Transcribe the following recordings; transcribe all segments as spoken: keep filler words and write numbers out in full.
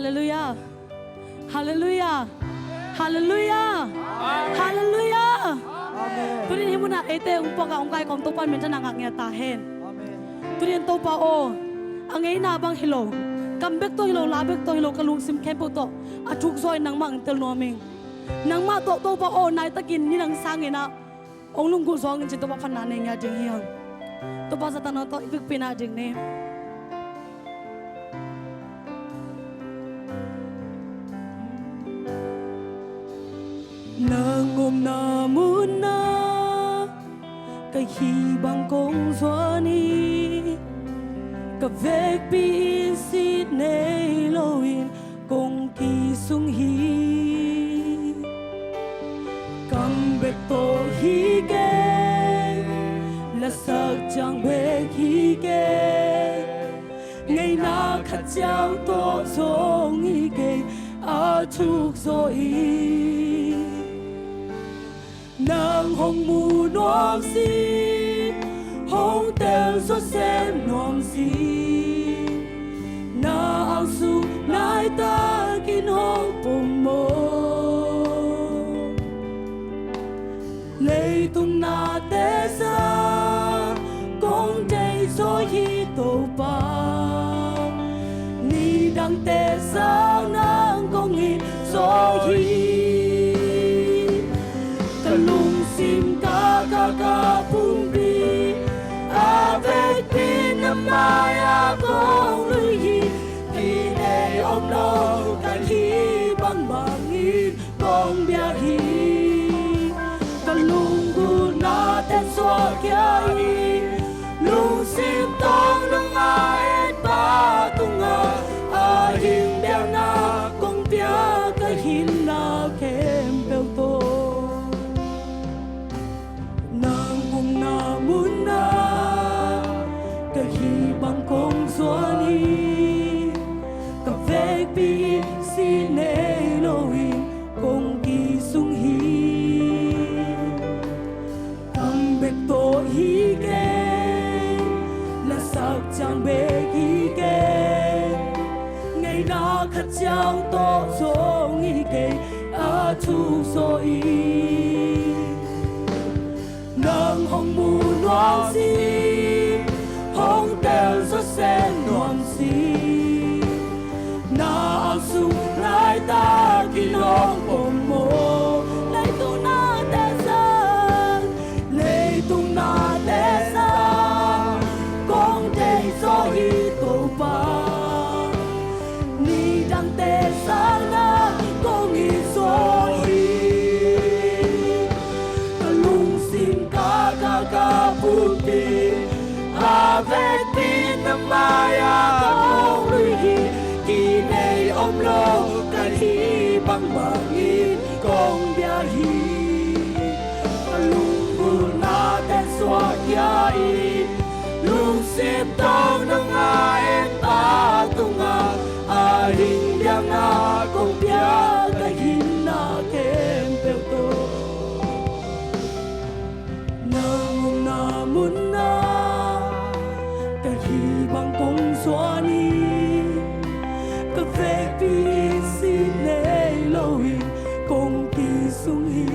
Halleluiah. Halleluiah. Halleluiah. Halleluiah. Tuni in hih munah eite hong puak a hong kaikhawm Topa in minthanna ngah ngiat ta hen. Tuni in Topa aw, a ngeina bang hi lo, kam bek tawh hi lo, la bek tawh hi lo, ka lungsim khempeuh tawh a thuk zaw in nangmah hong tel nuam ing. Nangmah tawh Topa aw, nai takin nidang sangin ah hong lunggulh zawng in cin Topa phatna nei ngiat ding hi hang. Topa zahtakna tawh i bikpihna ding ni. Nang omna munah ka hih bang kong zuan hi. Ka vekpi in sih nei loin kong kisung hi. Kam bek tawh hi kei, lasak ciang bek hi kei, ngeina khat ciang tawh zong hi kei, a thuk zaw hi. Nang hong mu nuam si, hong tel zawh sem nuam si, na ang sung nai takin hong pom maw. Leitung nate sang kong deih zaw hi Topa, nidangte sang nang kong it zaw hi. Ka lungsim ka, ka, ka pumpi a vekpi na mai-ah kong lui hi. Kinei om lo ka hih bangbangin kong bia hi. Ka lunggulhnate suak khia hi. Lungsim tawng nong a et Pa tungah a hing biakna kong pia, ka hinna khempeuh tawh nang omna munah ka hih bang kong zuan hi. Ka vekpi in sih nei loin kong kisung hi. Kam bek tawh hi kei, lasak ciang bek hi kei, ngeina khat ciang tawh zong hi kei, a thuk zaw hi. Nang hong mu nuam si, hong tel zawh sem nuam si, na ang sung nai takin hong pom maw. Leitung nate sang, leitung nate sang kong deih zaw hi Topa, nidangte sang nang kong it zaw hi. Ka lungsim ka, ka, ka pumpi a vekpi na mai-ah kong lui hi. Kinei om lo ka hih bangbangin kong bia hi. Ka lunggulhnate suak khia hi. Lungsim tawng nong a et Pa tungah a hing biakna kong pia, ka hinna khempeuh tawh nang omna munah ka hih bang kong zuan hi. Ka vekpi in sih nei loin kong kisung hi.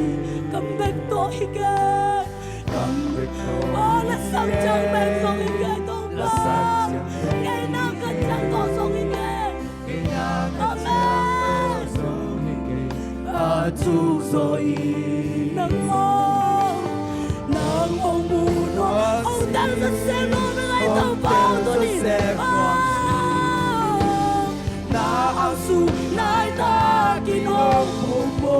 Kam bek tawh hi kei. Kam bek tawh. Oh, lasak ciang bek zong hi kei Topa. Lasak ciang bek. Ngeina khat ciang tawh zong hi kei. Amen. A thuk zaw hi. Nang hong, nang hong mu nuam, hong tel zawh sem nuam hi ngai Topa tuni. Na ang sung nai takin hong pom maw.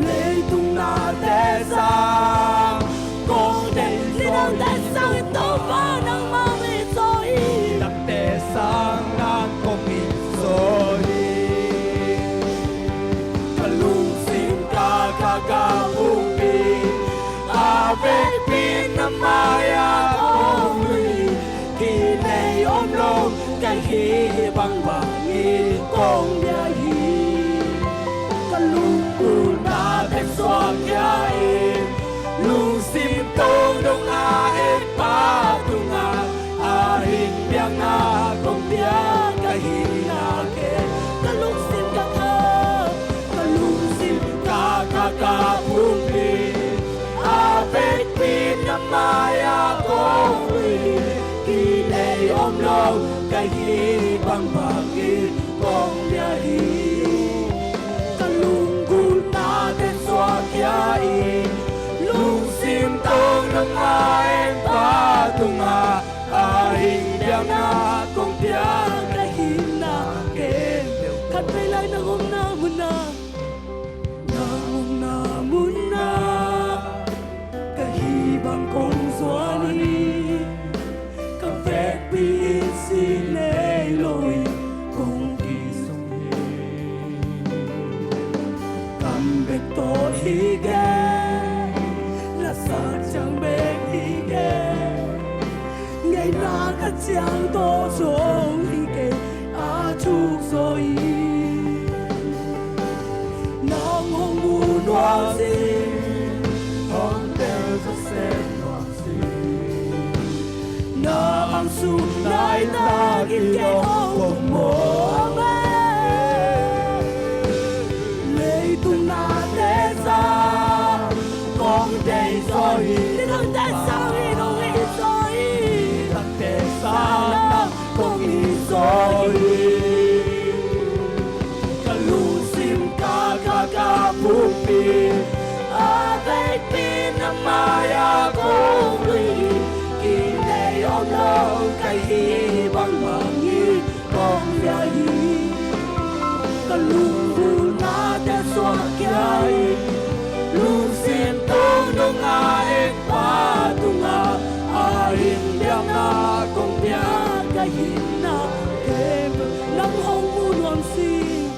Leitung nate sang kong deih zaw hi. Nidangte sang Topa nangmah hong it zaw hi. Nidangte sang nang kong it zaw hi. Ka lungsim ka, ka, ka pumpi a vekpi na mai-ah kong lui hi. Kinei om lo ka hih bangbangin kong bia hi. Ka lunggulhnate suak khia hi. Lungsim tawng nong a et Pa tungah a hing biakna kong Mai-ah kong lui hi, kinei om lo ka hih bangbangin kong bia hi. Ka lunggulhnate suahkhia in, lungsim tawng dong a eng Pa tungah a hing biakna kong pia. Ka hihna khempeuh khat vei lai nang omna munah, nang omna munah ka hih bang kong zuan hi. Ka vekpi in sin nei lo in kong kizom hi. Kam bek tawh hi kei, lasak ciang bek hi kei, ngeina ka ciang tawh zong hi kei, a thuk zaw hi. Nang hong mu nuam sin, hong tel zaw sem nuam sin. Na angsung nai takin kei hong pom mawk e. Leitung nate sang kong deih zaw hi. Nidangte sang in hong it zaw hi. Nidangte sang nang kong it zaw hi. Ka lungsim, ka kha, ka pumpi, a vekpi na mai-ah kong lui hi. Kinei om lo ka hih bangbangin kong bia hi. Ka lunggulhnate suahkhia in, lungsim tawng dong a eng Pa tungah a hing biakna kong pia. Ka hihna khempeuh nang hong mu nuam sin,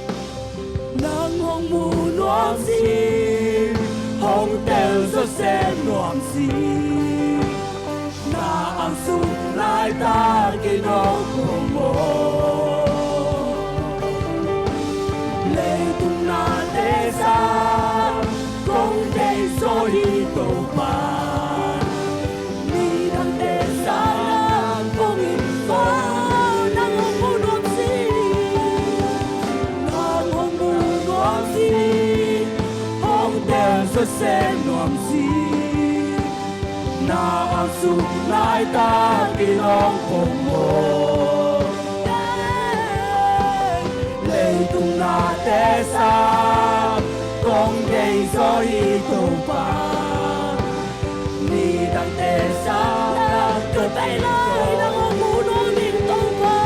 nang hong mu nuam sin, hong tel zaw sem nuam sin. Na angsung nai takin hong pom mawk. Leitung nate sang kong deih zaw hi Topa. Nidangte sang nang kong it zaw hi. Nang hong mu nuam sin, nang hong mu nuam sin, hong tel zaw sem nuam sin. Na angsung nai takin hong pom mawk. Leitung nate sang kong deih zaw hi Topa. Nidangte sang nang khat vei lai nang hong mu nuam in Topa.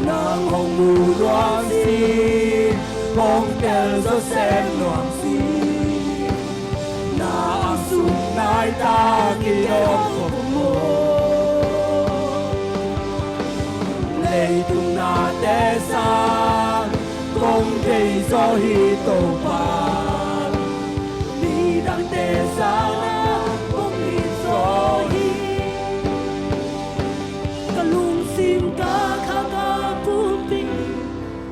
Nang hong mu nuam sin, hong tel zaw sem nuam sin. Na angsung nai takin hong pom mawk. Leitung nate sang kong deih zaw hi Topa. Midangte sang nang kong it zaw hi. Ka lungsim, ka kha, ka pumpi,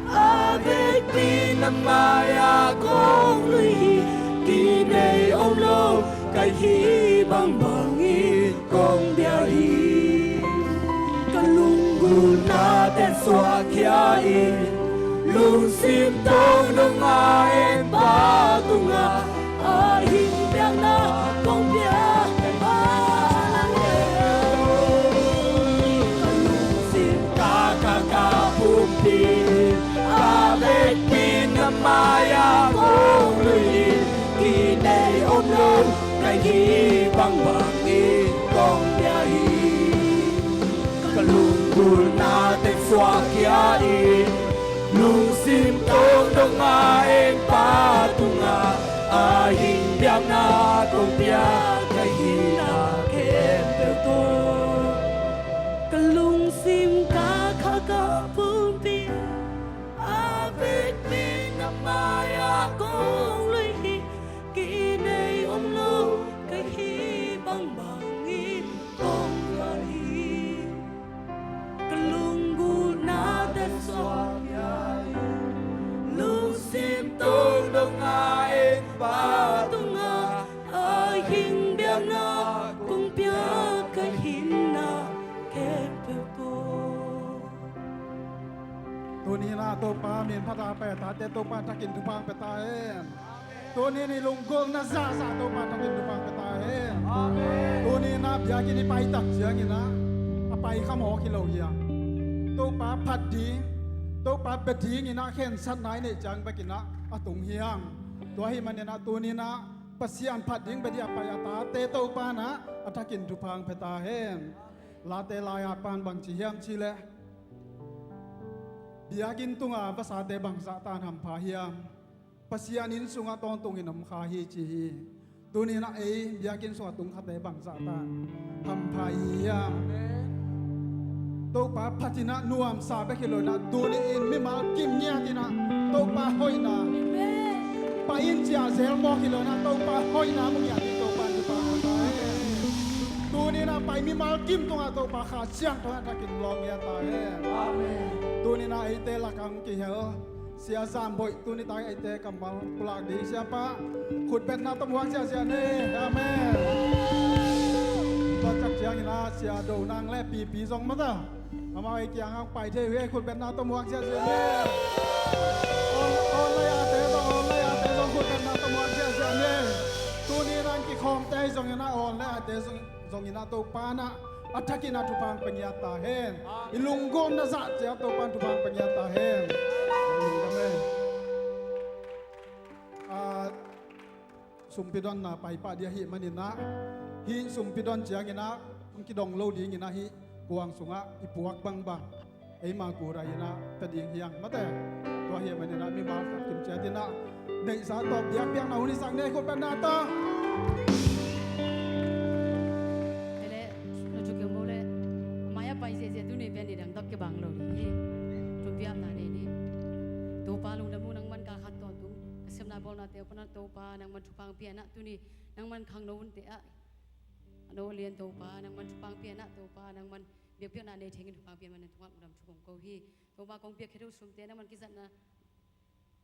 a vekpi na mai-ah kong lui hi. Kinei om lo ka hih bangbangin kong bia hi. Ka lunggulhnate suahkhia in, lungsim tawng dong a eng Pa tungah a hing biakna kong pia. Ka lungsim, ka kha, ka pumpi, a vekpi na mai-ah kong lui hi. Kinei om lo ka hih bangbangin kong bia hi. Ka lunggulhnate suahkhia in, lungsim tawng dong a eng Pa tungah a hing biakna kong pia. Ka hihna khempeuh tawh ka lungsim, ka kha, ka pumpi, a vekpi na mai-ah kong lui hi. Kinei om lo ka hih bangbangin kong zuan hi. Ka lunggulhnate suahkhia in, lungsim tawng dong a eng Pa tungah a hing biakna kong pia. Ka hihna khempeuh tawh. Tuni-in ah Topa min phat a, pai a tate Topa thakin thupha pia ta hen. Tuni-in i lunggulhna zahzah Topa thakin thupha pia ta hen. Amen. Tuni-in ah biakinn i paitak ciangin ah a pai kha mawk hi lo hi hang. Topa phat ding, Topa bia dingin ah khensatna i neih ciang bekin ah a tung hi hang. Tua ahih manin ah tuni-in ah Pasian phat ding bia ding a pai a tate Topa in ah a thakin thupha hong pia ta hen. Late lai-at pan bang ci hiam cih leh, biakinn tunga vasate bangzah tan hampha hiam? Pasian inn sungah tawntungin om kha hi ci hi. Tuni-in ah ei biakinn sungah tung khate bangzah tan hampha i hi hiam? Amen. Topa phat in ah nuamsa bek hi lo-in ah tuni-in mimal kim ngiat in ah Topa hoihna, Amen, pai in ci-a zel mawk hi lo-in ah Topa hoihna mu ngiat in Topa in thupha hong pia ta hen. Tuni-in ah pai mimal kim tungah Topa Kha Siangtho in a thakin lawng ngiat ta hen. Amen. Tuni-in ah eite lakah hong kihel Sia Zam Boih, tuni tak eite kammal pulak ding siapa, khutbetna tawh muak ziahziah ni. Amen. Tua tak ciangin ah Sia Do Nang le Pipi zong mata, amau ei kiangah hong pai thei uh hi. Khutbetna tawh muak ziahziah ni. On, online-ate zong, online-ate zong khutbetna tawh muak ziahziah ni. Tuni-in ah kikhawmte zongin ah online-ate zong, zongin ah Topa in ah a thakin ah thupha hong pia ngiat ta hen. I lunggulhna zah ciat Topa in thupha hong pia ngiat ta hen. Amen. Ah, sumpi donna paipah ding ahih manin ah, hih sumpi don ciangin ah hong kidong lo dingin ah hih kuang sungah i puak bangbang eima kura in ah pia ding hi hang mate. Tua ahih manin ah mimal khat kim ciat in ah neihsa tawh biakpiakna hun i zang ni. Khutbetna tawh. Ele, no chu keu mo le. A mai-ah pai ziahziah tuni pen ni dang dok kibang lo ding hi. Thupha piakna nei ni. Topa lungdam ung, nangman kal khat tawntung ka sepna bawlnate uh pan ah Topa nangman thupha hong pia in ah tuni nangman khangno hunte ah a no lian Topa nangman thupha hong pia in ah Topa nangman biakpiakna nei thei in thupha hong pia in, nangma tungah lungdam thu kong ko hi. Topa kong piak khit uh sumte nangman kizatna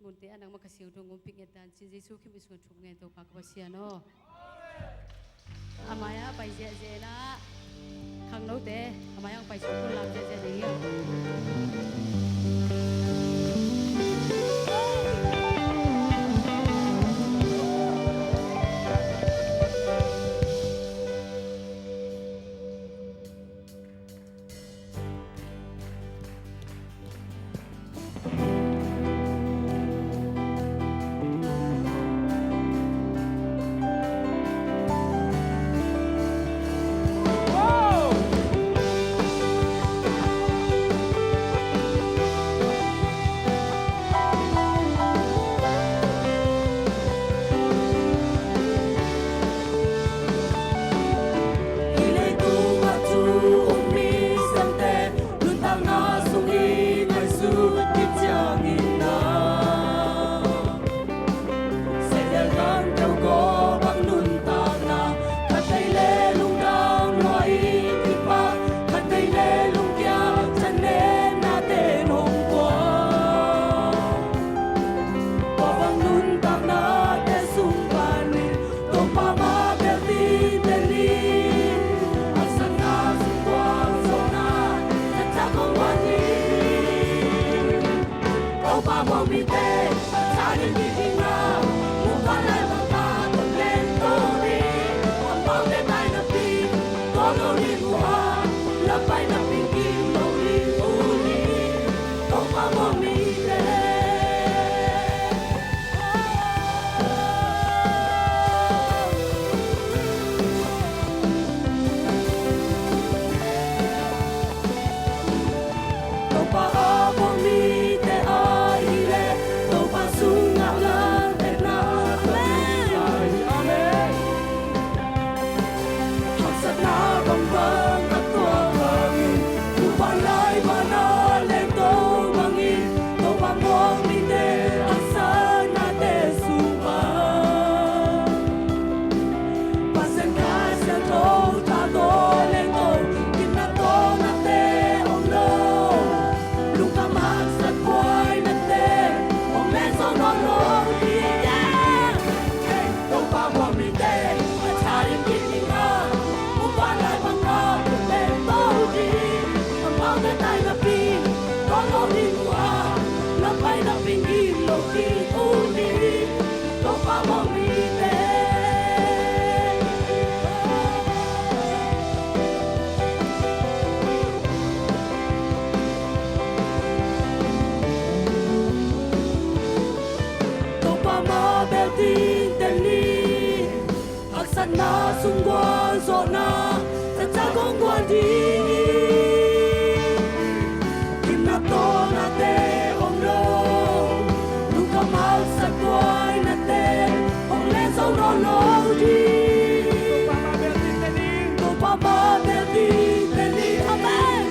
munte ah nangma Kha Siangtho hong ompih ngiat ta in ci-in Jesu Khrih min sungah thum ngen Topa ka Pasian aw. A mai-ah pai ziahziah in ah khangnote a mai-ah hong pai sung kun lam ziahziah ding hi. Na sung gualzawhna, taktak hong guan ding hi. Gimna tawlnate om lo, lungkham haksat buainate hong len zo nawn lo ding. Topa mah bel ding teni. Amen.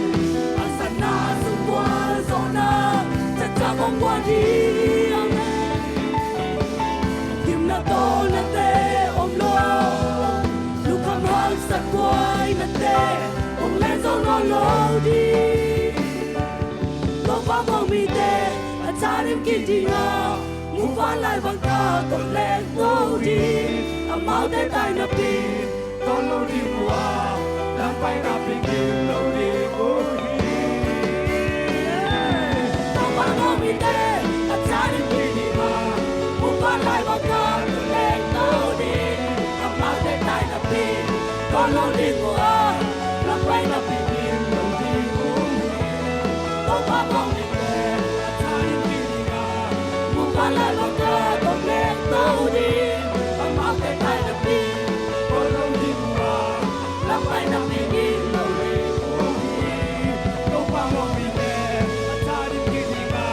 Haksatna sung gualzawhna, taktak hong guan ding hi. Amen. Gimna tawlnate om lo, lungkham haksat buainate hong len zo nawn lo ding. Topa muang mite a thadim kik ding a, muvanlai bang tawh lengto ding. Amaute tainapi tawn lo ding uh a, lampai napi ngim lo ding uh hi. Topa muang mite a thadim kik ding a, muvanlai bang tawh lengto ding. Amaute tainapi tawn lo ding uh a, lampai napi ngim lo ding uh hi. Topa muang mite a thadim kik ding a, muvanlai bang tawh lengto ding. Amaute tainapi tawn lo ding uh a, lampai napi ngim lo ding uh hi. Topa muang mite a thadim kik ding a,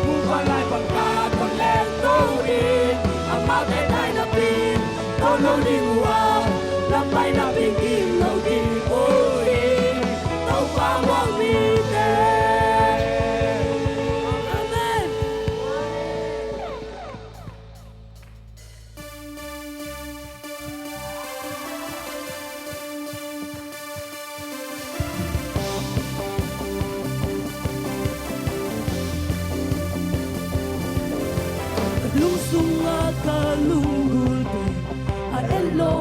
muvanlai bang tawh lengto ding. Amaute tainapi tawn lo ding uh a, lampai napi ngim lo ding uh hi. Topa muang mite. Amen. Ka lungsung ah ka lunggulhte a en lo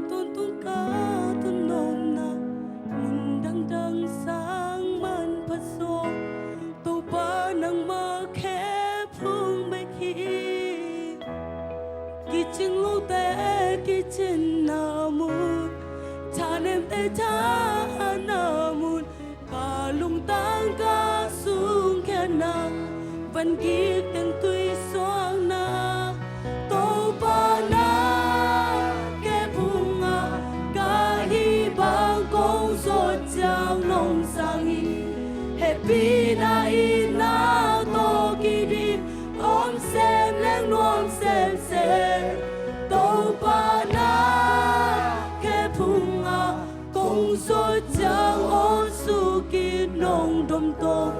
Tawntung ka tun nopna mun dangdang sang manpha zaw, Topa nangmah khe phung bek hi. Kicing lote kicinna mun, thanemte thahatna mun, ka lungtang ka sungkhiatna, van kik teng tui suakna, Topa na khe phungah ka hih bang kong zawh ciang nong sang hi. Hehpihna itna tawh kidim om sem leng nuam semsem, Topa na khe phungah kong zawh ciang aw sukin nong domtawng,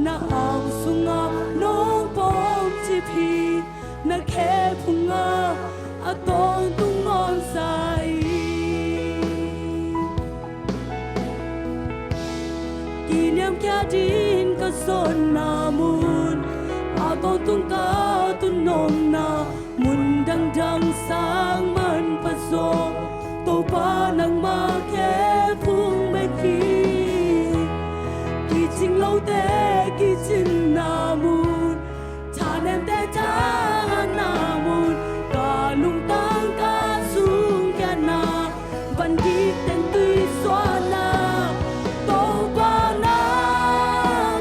na ang sungah nong pawm cip hi. Na khe phungah a tawntung nawn sa hi. Kiniamkhiat in ka zawnna mun, a tawntung ka tun nopna mun dangdang sang manpha zaw, Topa nangmah khe phung bek hi. Kicing lote kicinna mun, thanemte thahatna mun, ka lungtang ka sungkhiatna, van kik teng tui suahna, Topa na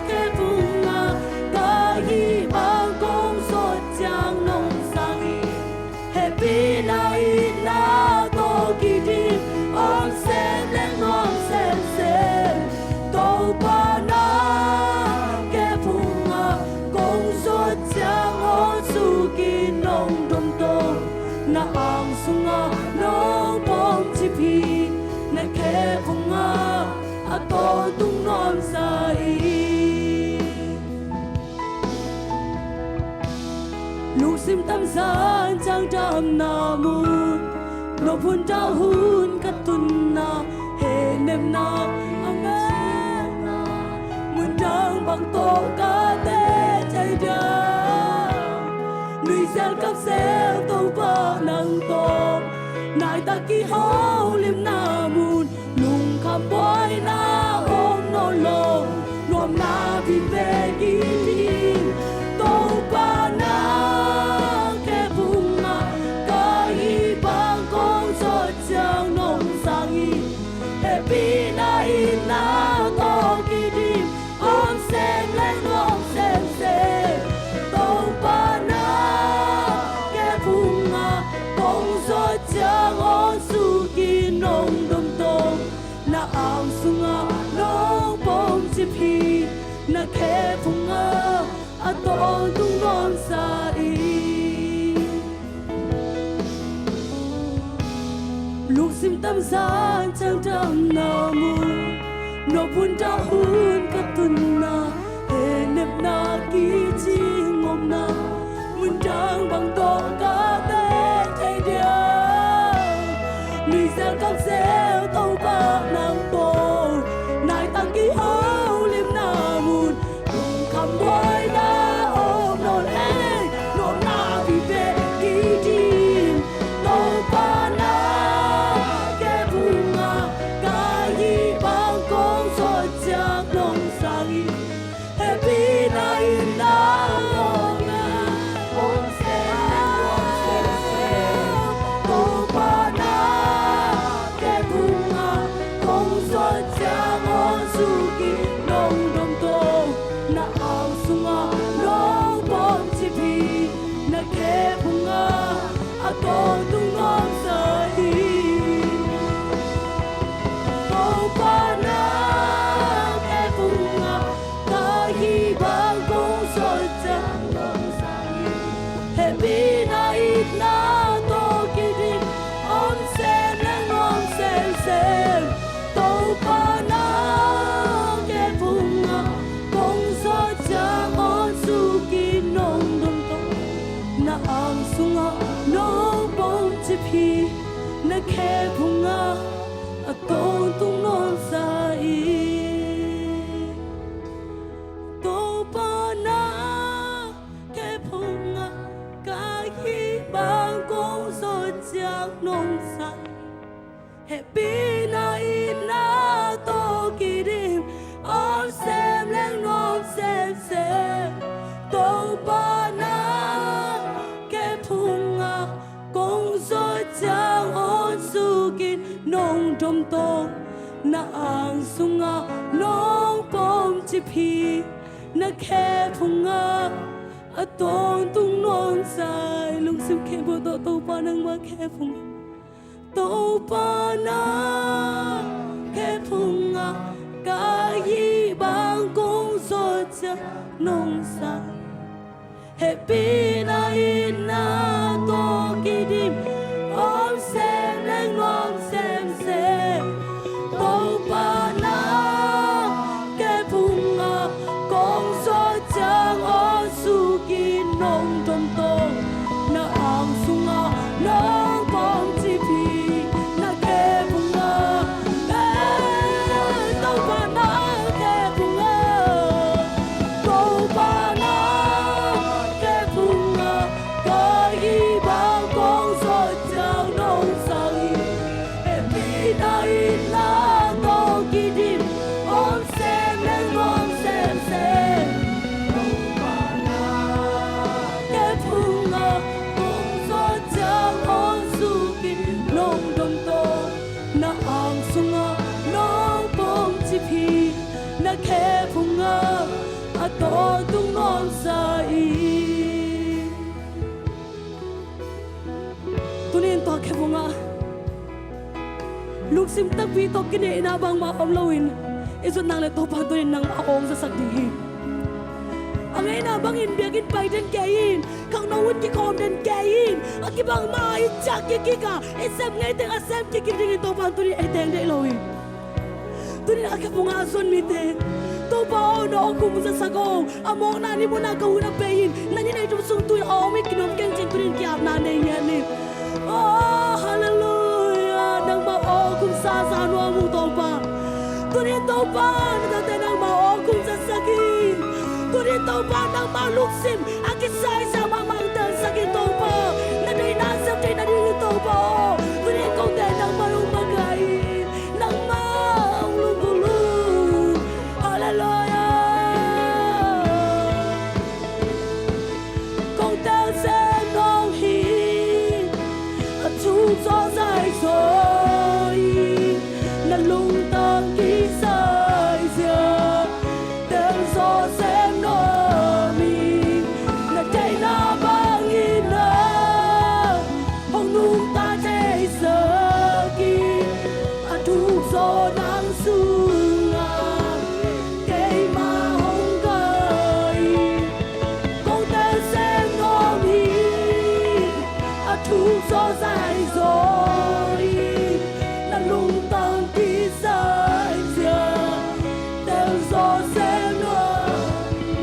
khe phungah ka hih bang kong zawh ciang nong sang hi. Hehpihna itna tawh kidim om sem leng nuam semsem, Topa na khe phungah kong zawh ciang aw sukin nong domtawng, na ang sungah nong pawm cip hi. Na khe phungah a tawntung nawn sa hi. Lungsim tamzan ciang damna mun, nop hun dau hun ka tunna, hehnepna a ngetna, mun dang bang tawh ka teh thei diam? Nuisial kamsel Topa nang tawh, naitak kiholimna mun, lungkham buaina om nawn lo, nuamna vive kidim, Topa na khe phungah ka hih bang kong zawh ciang nong sang hi. Hehpihna itna tawh kidim om sem leng nuam semsem, Topa na khe phungah kong zawh ciang aw sukin nong domtawng, na ang sungah nong pawm cip hi. Na khe phungah a tawntung nawn sa hi. Lungsim tamzan ciang damna mun, nop hun dau hun ka tunna, hehnepna kicing omna, mun dang bang tawh ka teh thei diam? Nuisial kamsel Topa nang tawh, naitak kiholimna mun, lungkham buaina om nawn lo, nuamna vive kidim, Topa na khe phungah ka hih bang kong zawh ciang nong sang hi. Hehpihna itna tawh kidim om sem leng nuam semsem, Topa na khe phungah kong zawh ciang aw sukin nong domtawng, na ang sungah nong pawm cip hi. Na khe phungah a tawntung nawn sa hi. Topa na khe phungah ka hih bang kong zawh ciang nong sang hi. Hehpihna itna tawh kidim om sem leng nuam semsem, Topa na khe phungah kong zawh ciang aw sukin nong domtawng, na ang sungah nong pawm cip hi. Na khe phungah a tawntung nawn sa hi. Topa na khe phungah ka hih bang kong zawh Hehpihna itna tawh kidim, om semleng nuam semsem. Topa na khe phungah kong zawh ciang awn sukin, nong domtawng na ang sungah nong pom cip hi. Na khe phungah a tawntung nuam sa hi. Lungsim khempeuh tawh Topa nangmah khe phungah, Topa na khe phungah ka hih bang kong zawh ciang nong sa hi. Hehpihna itna tawh kidim, om semleng nuam semsem. Topa na khe phungah kong zawh ciang awn sukin, nong domtawng na ang sungah nong pom cip hi. Na khe phungah, eh, Topa na khe phungah, Topa na khe phungah ka hih bang kong zawh ciang nong sa hi. Hehpihna itna tawh kidim, om semleng nuam semsem. Topa na khe phungah kong zawh ciang awn sukin, nong domtawng na ang sungah nong pom cip hi. Na khe phungah a tawntung nuam sa hi. Tuni-in tua khe phungah lungsim takpi tawh kineihna bangmah om loin i zutna le Topa tuni-in nangmah hong zawhsak ding hi. A ngeina bangin biakinn pai den kei in, khangno hun kikhawm den kei in, a kibang mah i ciah kikik a, i sem ngei teng a sem kikik dingin Topa tuni-in ei teng deih lo hi. Tuni-in a khe phungah a zon mite, Topa aw, na awlkhum zawhsak aw. A mawkna ni munah ka hun a pei in, na ni nei tum sung tui a om hi kinuam keng cin, tuni-in ki-apna nei ngiat ni. Oh, halleluiah. Nangmah awlkhum sa sa nuam ung Topa. Tuni-in Topa, na tate nangmah awlkhum zawhsak in. Tuni-in Topa, nangmah lungsim a kisai sa mahmah hong telsak in Topa. Na deihna sep theihna dingin Topa aw, tuni-in kote nangmah hong makaih in. Nangmah hong lunggulh un. Halleluiah. Kong tel sem nuam hi. A thuk zawh zai zaw hi. Na lungtang kisai zia tel zaw sem nuam hi. Na deihna bangin na hong nungta theisak hi. A thuk zaw nang sungah keimah hong kai hi. Kong tel sem nuam hi. A thuk zaw zai zaw hi. Na lungtang kisai zia tel zaw sem nuam hi.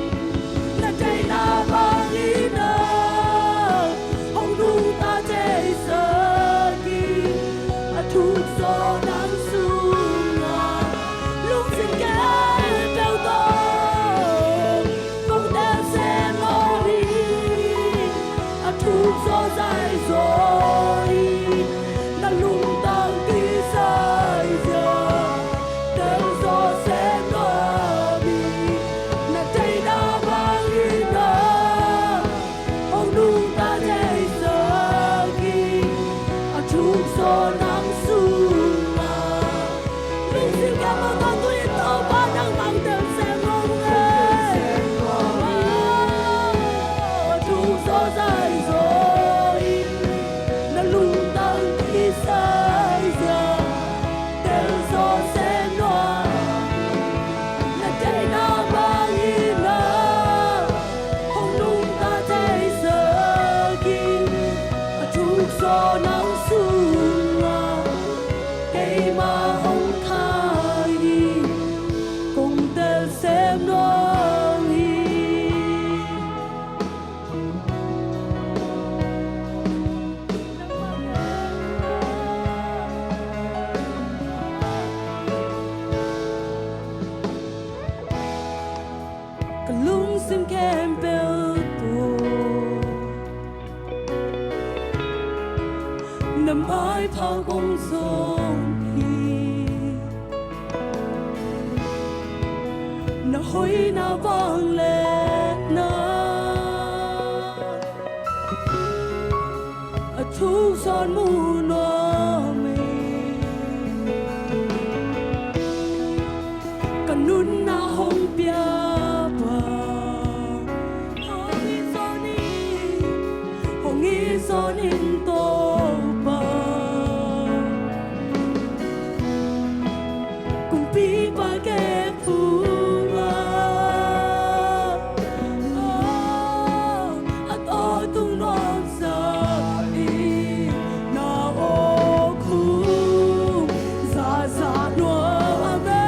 Na deihna bangin na hong nungta theisak hi. A thuk zaw nang sungah lungsim khempeuh tawh kong tel sem nuam hi. A thuk zaw zai zaw hi. Na lungtang kisai zia tel zaw sem nuam hi. Na deihna bangin na hong nungta theisak hi. A thuk zaw nang sungah lungsim khempeuh tawh tuni-in Topa nangmah hong tel sem nuam ung e. A thuk zaw zai zaw hi. Na lungtang kisai zia tel zaw sem nuam hi. Na deihna bangin na hong nungta theisak hi. A thuk zaw nang sungah keimah hong kai hi. Kong tel sem nuam hi. Ka lungsim khempeuh tawh na maipha kong zong Hoihna vangliatna a thuk zawn mu nuam hi. Ka nunna hong pia pa, hong it zawn in, hong it zawn in Topa. Kumpipa ke phunga a tawntung nuamsa i na aw khum zahzah nuam e.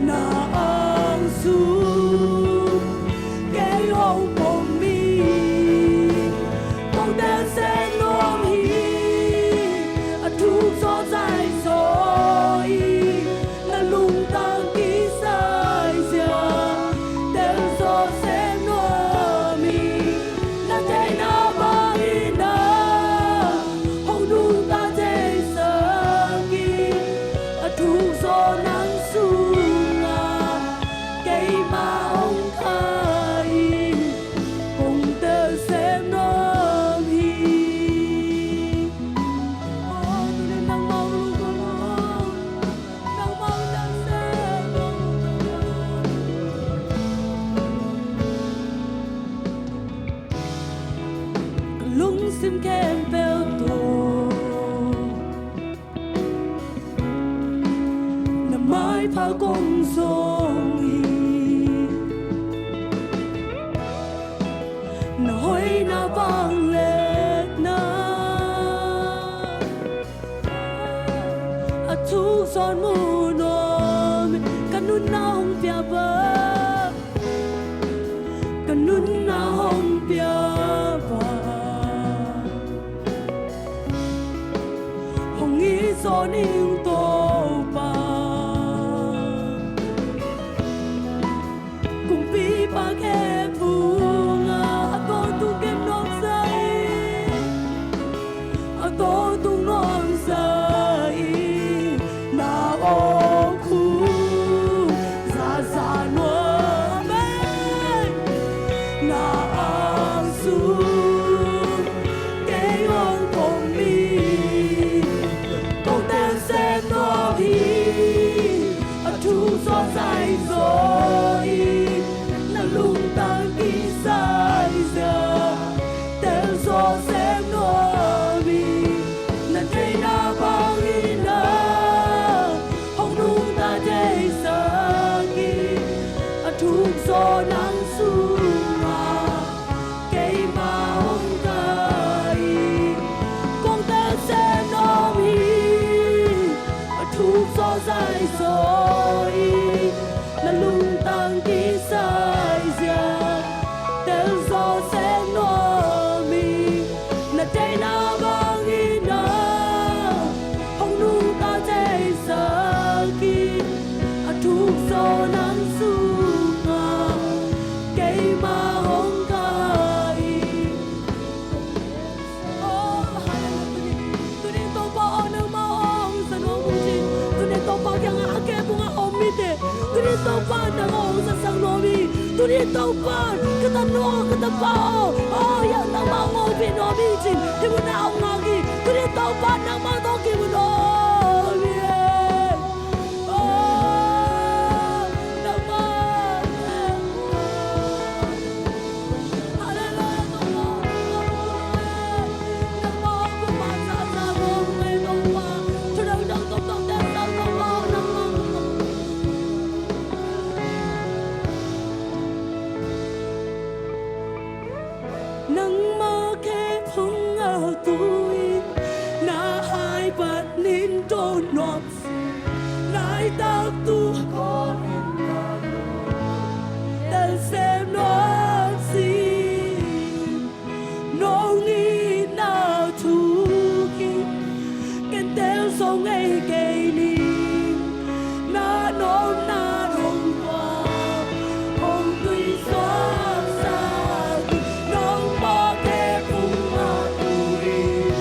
Na ang sung kei hong pom hi. Kong tel sem nuam hi. A thuk zaw zai zaw hi. Na lungtang kisai zia tel zaw sem nuam hi. Na theihna bangin na hong nungta theisak hi. A thuk zaw nang sunga keima hong kai hi. Kong tel sem nuam hi. Aw, tuni nangmah hong lungdam hong. Nangmah hong tel sem nuam. Ka lungsim khempeuh tawh na maipha kong zong hi. Na hoihna vangliatna a thuk zawn mu nuam hi. Ka nunna hong pia pa, ka nunna hong pia pa, hong it zawn in Topa. Kumpipa ke phunga a tawntung nuamsa i, a tawntung nuamsa i, na aw khum zahzah nuam e. Na ang sung kei hong pom hi. Kong tel sem nuam hi. A thuk zaw zai zaw hi. Na lungtang kisai zia tel zaw sem nuam hi. Na theihna bangin na hong nungta theisak hi. A thuk zaw nang sunga keima hong kai hi. Kong tel sem nuam hi. A thuk zaw zai zaw hi. Na lungtang kisai zia tel zaw sem nuam hi. Na theihna bangin na hong nungta theisak hi. A thuk zaw nang sunga keima hong kai hi. Oh, hallelujah. Tuni, tuni Topa aw, nangmah hong za nuam ung ci. Tuni Topa kiangah a kep ungah a om mite, tuni Topa nang hong zasak nuam hi. Tuni Topa, ka tanu, ka tapa aw, aw, hiah nangmah hong hopih nuam hi ci-in hih munah hong ngak hi. Tuni Topa nangmah tawh kimu nuam hi. Oh, nangmah. Nangmah khe phung a tu-in na hai panin dawn nuam sin, nai tak tu kawmin na tel sem nuam sin. Nong itna thuk in ken tel zo ngei kei ning. Na nopna nong guan hong tuisuak sak in, nangmah khe phung a tu-in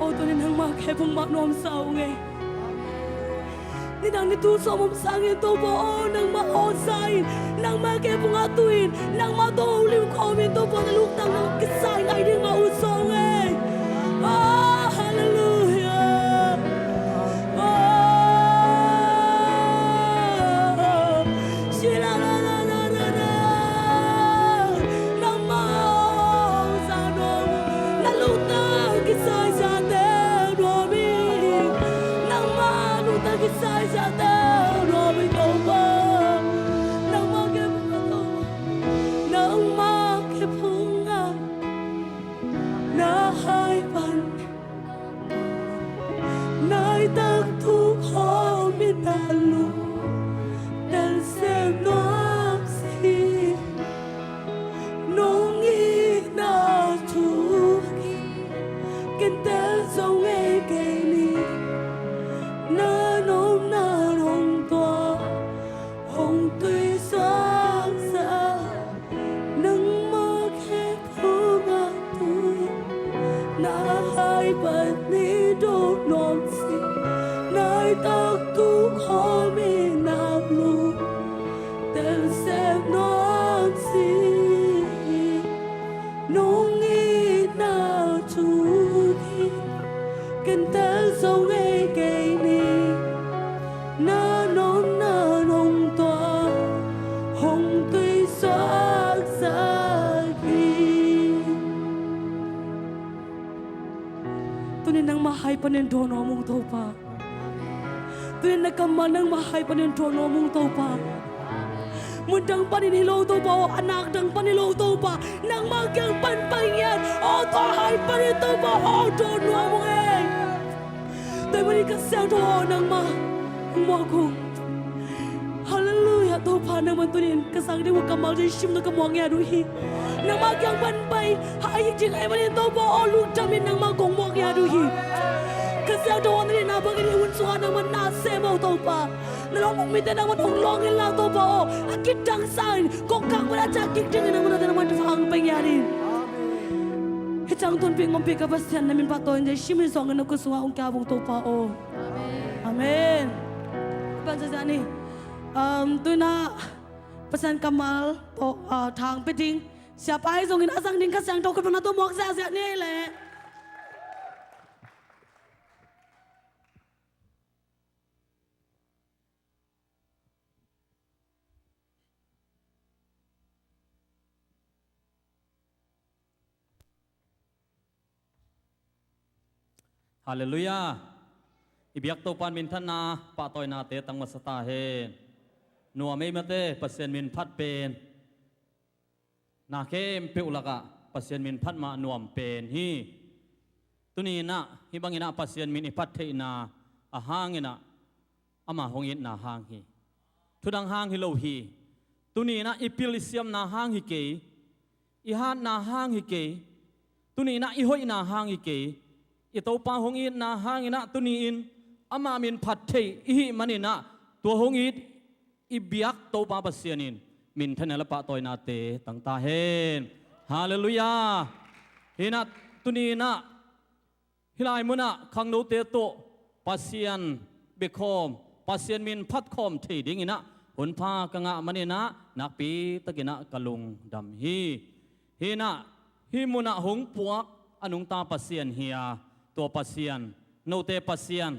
Aw, tuni nangmah kei phung mah nuamsa ung ei. Nidang ni tu sawm om sangin Topa aw, nangmah aw sa in, nangmah kei phung a tu in, nangmah tawh lim khawm in Topa na luktak nang kisai ngai ding mah ut sawm ei. Aw, halleluiah. Aw, shila la la la la la. Nangmah hong sa nuam, na luktak kisai siate nuam hi. Nangmah luktak kisai siate nuam hi Topa. Nangmah kei phung a Topa. Nangmah kei phung a na hai pan. Nai tak tu khawm in na lungtel sem nuam si. Nong itna thu ken tel zo ngei kei ni. Na nopna hong tua hong tuisuak sa. Nangmah kei phung a tu na hai pan ni do nuam si. Nai tak tu khawm in na lungtel sem nuam si. Nong itna thu ken tel zo ngei kei ni. Na nopna hong tua hong tuisuak sa hi. Tuni nangmah hai panin dawn nuam ung Topa. Tuni na kammal nangmah hai panin dawn nuam ung Topa. Mun dang panin hi lo Topa aw, a nak dang pan hi lo Topa, nangmah kiang pan pai ngiat aw, tua hai panin Topa aw dawn nuam ung ei. Tua ahih manin Kha Siangtho aw, nangmah hong muak ung. Halleluiah, Topa nangmah tuni in ka sang ding uh kammal ding sim na ka muak ngiat uh hi. Nangmah kiang pan pai hai ding ahih manin Topa aw, lungdam in nangmah kong muak ngiat uh hi. Kha Siangtho aw, na deihna bangin hih hun sungah nangmah na sem aw Topa. Na lawmte nangmah hong lawng inla Topa aw, a kidang sangin kongkhak pan a ciah kik dingin nangmah nate nangmah thupha hong pia ngiat in. Hih ciang tonpih ngawmpih ka Pasian na min pahtawi in, Jesu min suangin na khut sungah hong kiap ung Topa aw. Amen. Amen. Pasian ni. Um, tu-in ah Pasian kammal tawh, ah, thang pia ding. Siapa ahi zongin a zang ding Kha Siangtho khut bang na tawh muak ziahziah ni leh. Halleluiah. I biak Topa in minthanna pahtawinate tang masa ta hen. Nuam ei mate, Pasian min phat pen na khempeuh lakah Pasian min phat mah nuam pen hi. Tuni in ah hih bangin ah Pasian min i phat theihna a hangin ah ama hong itna hang hi. Thudang hang hi lo hi. Tuni in ah i pil i siamna hang hi kei. I hatna hang hi kei. Tuni in ah i hoihna hang hi kei. I Topa hong itna hangin ah tuni in ama min phat theih i hih manin ah tua hong it i biak Topa Pasian in minthanna le pahtawinate tang ta hen. Halleluiah. Hi in ah tuni in ah hih lai munah khangnote tawh Pasian biakhawm, Pasian min phatkhawm thei dingin ah hunpha ka ngah manin ah nakpi takin ah ka lungdam hi. Hi in ah hih munah hong puak a nungta Pasian hi a, tua Pasian, note Pasian,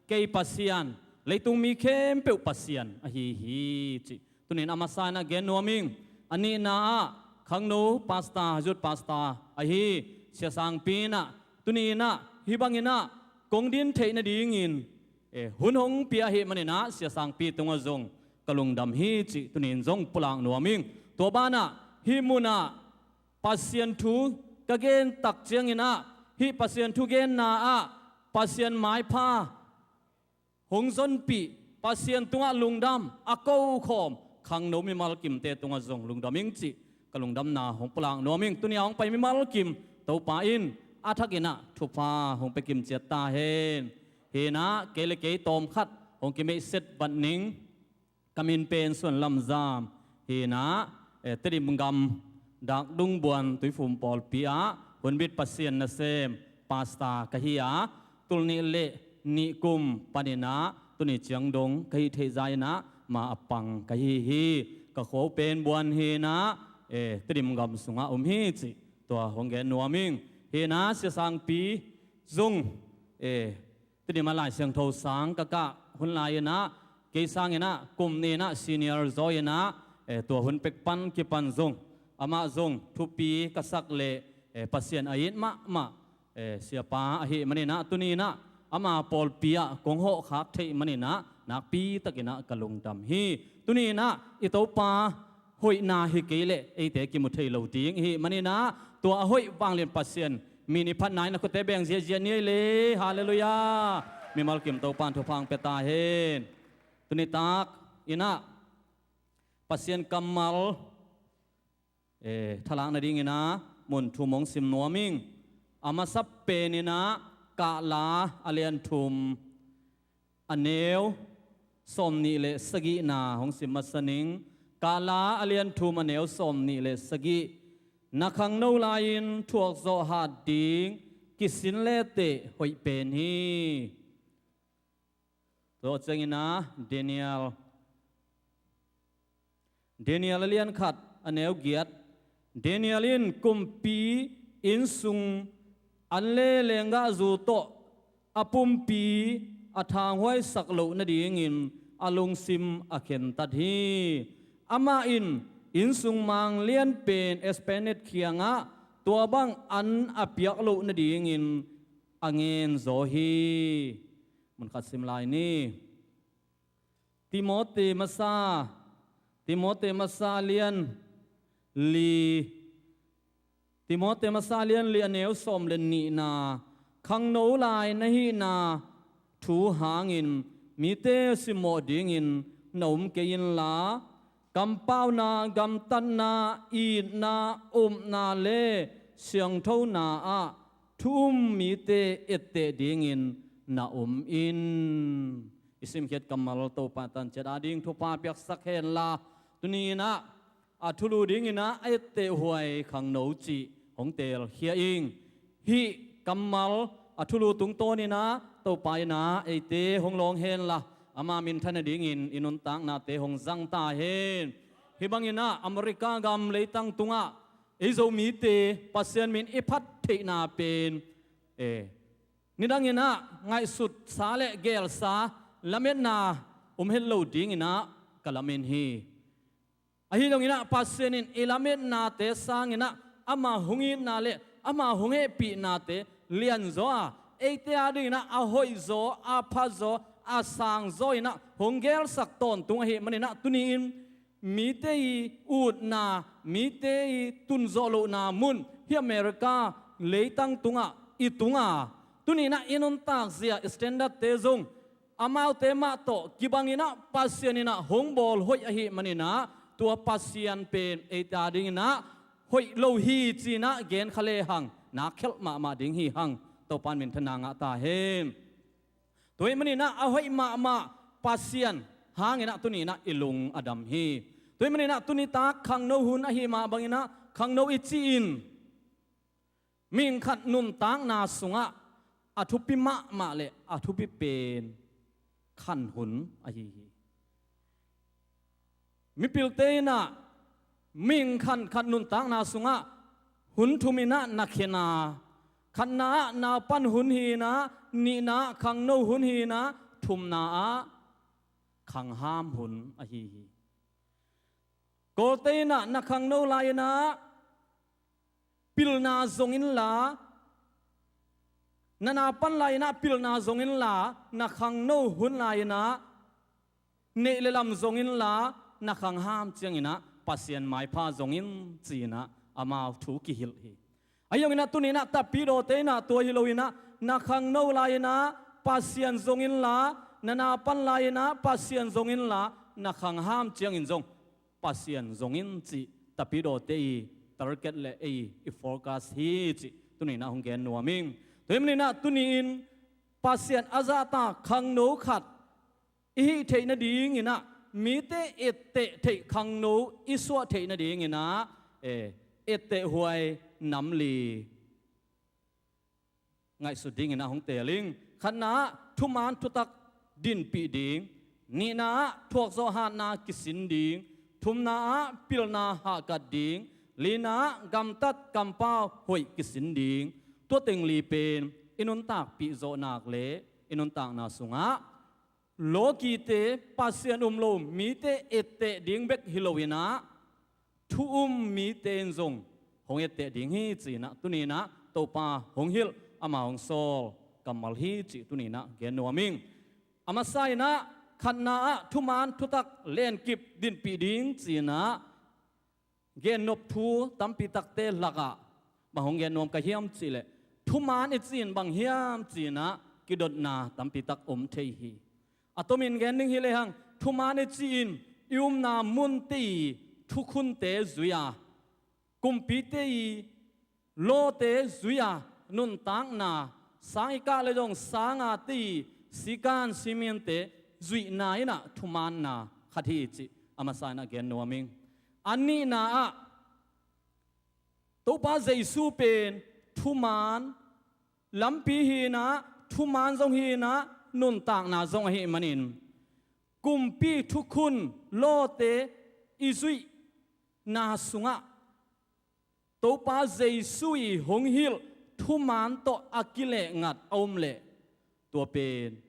kei Pasian, leitung mi khempeuh Pasian ahi hi cih tuni in a masa in ah gen nuam ing. A nihna ah khangno pastor, youth pastor ahi Sia Sangpi in ah tuni in ah hih bangin ah kong din theih nadingin, eh, hun hong pia ahih manin ah Sia Sangpi tungah zong ka lungdam hi cih tuni in zong pulak nuam ing. Tua banah hih munah Pasian thu ka gen tak ciangin ah hih Pasian thu genna ah Pasian maipha hong zonpih, Pasian tungah lungdam a kokhawm khangno mimal kimte tungah zong lungdam ing cih ka lungdamna hong pulak nuam ing. Tuni a hong pai mimal kim Topa in a thakin ah thupha hong pia kim ciat ta hen. Hi in ah kei le kei tawmkhat hong kimeihset bat ning. Ka min pen Suan Lam Zam hi in ah, eh, Tedim gam Dak Dung Buan Tuifum pawlpi ah hunbit Pasian nasem Pastor ka hi a, tul nih le nih kum panin ah tuni ciang dong ka hih theih zah in ah ma a pang ka hi hi. Ka khua uh pen Buan hi in ah, eh, Tedim gam sungah om hi cih tua hong gen nuam ing. Hi in ah Sia Sangpi zong, eh, Tedim ah Lai Siangtho sang ka kah hun lai in ah, kei sang in ah kum nih in ah senior zaw in ah, eh, tua hun pek pan kipan zong amah zong thupi ka sak leh, eh, Pasian a it mahmah, eh, siapa ahih manin ah, tuni in ah ama pawlpi ah kong hawhkhak theih manin ah nakpi takin ah ka lungdam hi. Tuni in ah i Topa hoihna hi kei leh eite kimu thei lo ding i hih manin ah, tua a hoih vanglian Pasian min i phatna in a khutte beng ziahziah ni ei le. Halleluiah. Mimal kim Topa in thupha hong pia ta hen. Tuni tak in ah Pasian kammal, eh, thalak nading in ah mun thum hong sim nuam ing. A masa pen in ah Kahla a lian thum a neu sawm nih le sagihna hong sim masa ning. Kahla a lian thum a neu sawm nih le sagih. Na khangno lai-in thuak zawh hat ding kisin leteh hoih pen hi. Tua ciangin ah Daniel, Daniel a lian khat a neu giat. Daniel in kumpi innsung an le lenggahzu tawh a pumpi a thanghuaisak loh nadingin a lungsim a khentat hi. Amah in innsung mang lianpen Ashpenaz kiangah tua bang an a piak loh nadingin a ngen zaw hi. Mun khat sim lai ni. Timoti masa, Timoti masa lian li, Timoti masa lian li a neu sawm le nihna. Khangno lai na hihna thu hangin mite simmawh dingin na um kei inla, kampauna, gamtatna, itna, upna le siangthona ah thu um mite etteh dingin na um in. I simkhiat kammal Topa in tanciat ading thupha piaksak henla, tuni in ah a thulu dingin ah a etteh huai khangno cih hong telkhia ing. Hih kammal a thulu tungtawnin ah Topa in ah eite hong lawng henla, ama minthan nadingin i nuntaknate hong zang ta hen. Hih bangin ah America gam leitang tungah ei Zomite Pasian min i phat theihna pen, eh, nidangin ah ngaihsutsa le gelsa, lametna om het lo dingin ah ka lamen hi. Ahi zongin ah Pasian in i lametnate sangin ah ama hong itna le ama hong hehpihnate lianzaw a, eite adingin ah a hoihzaw, a phazaw, a sangzaw in ah hong gelsak tawntung ahih manin ah, tuni-in mite i utna, mite i tunzawh lohna mun hih America leitang tungah i tung a, tuni-in ah i nuntakzia standard-te zong amaute mah tawh kibangin ah Pasian in ah hong bawl hoih ahih manin ah, tua Pasian pen eite adingin ah hoih lo hi ci-in ah genkha lehang nak khelh mahmah ding hi hang. Topa in minthanna ngah ta hen. Tua ahih manin ah a hoih mahmah Pasian hangin ah tuni-in ah i lung a dam hi. Tua ahih manin ah tuni tak khangno hun ahih mah bangin ah khangno i cih in mihing khat nuntakna sungah a thupi mahmah le a thupi pen khan hun ahi hi. Mipilte in ah mihing khat khat nuntakna sungah hun thum in ah na khen a, khatna ah napan hun hi in ah, nihna ah khangno hun hi in ah, thumna ah khangham hun ahi hi. Kawlte in ah na khangno lai-in ah pilna zong inla, na napan lai-in ah pilna zong inla, na khangno hun lai-in ah neih le lam zong inla, na khangham ciangin ah Pasian maipha zong in ci-in ah amau thu kihilh hi. Ahi zongin ah tuni-in ah tapidawte in ah tua hi lo-in ah, na khangno lai-in ah Pasian zong inla, na napan lai-in ah Pasian zong inla, na khangham ciangin zong Pasian zong in cih tapidawte i target le ei i focus hi cih tuni-in ah hong gen nuam ing. Tua ahih manin ah tuni-in Pasian a zahtak khangno khat i hih theih nadingin ah, mite etteh theih khangno i suah theih nadingin ah, eh, etteh huai nam li. ngaihsut dingin ah hong teel ing. Khatna ah thuman thutak dinpih ding. Nihna ah thuakzawh hatna kisin ding. Thumna ah pilna hahkat ding. Lina ah gamtat kampau hoih kisin ding. Tua teng li pen i nuntakpih zawhnak le i nuntakna sungah lawkite, Pasian um lo mite etteh ding bek hi loinah thu um mite in zong hong etteh ding hi, ci-inah tuni-inah Topa hong hilh, ama hong sawl kammal hi cih tuni-inah gen nuam ing. A masa inah khatna ah thuman thutak lenkip dinpih ding ci-inah gennop thu tampi takte lakah bang hong gen nuam ka hiam cihleh, thuman i ci-in bang hiam ci-inah kidotna tampi tak om thei hi. A tomin gen ding hi lehang, thuman i ci-in i umna munte i thukhunte zui-a, kumpite i lawte zui-a nuntakna, sang i kah le zong sangate i sikan siminte zuihna inah thumanna khat hi cih a masa inah gen nuam ing. A nihna ah Topa Jesu pen thuman lampi hi-inah, thuman zong hi-inah, nuntakna zong ahih manin kumpi thukhun lawte i zuihna sungah Topa Jesu i hong hilh thuman tawh a kilehngat a om leh, tua pen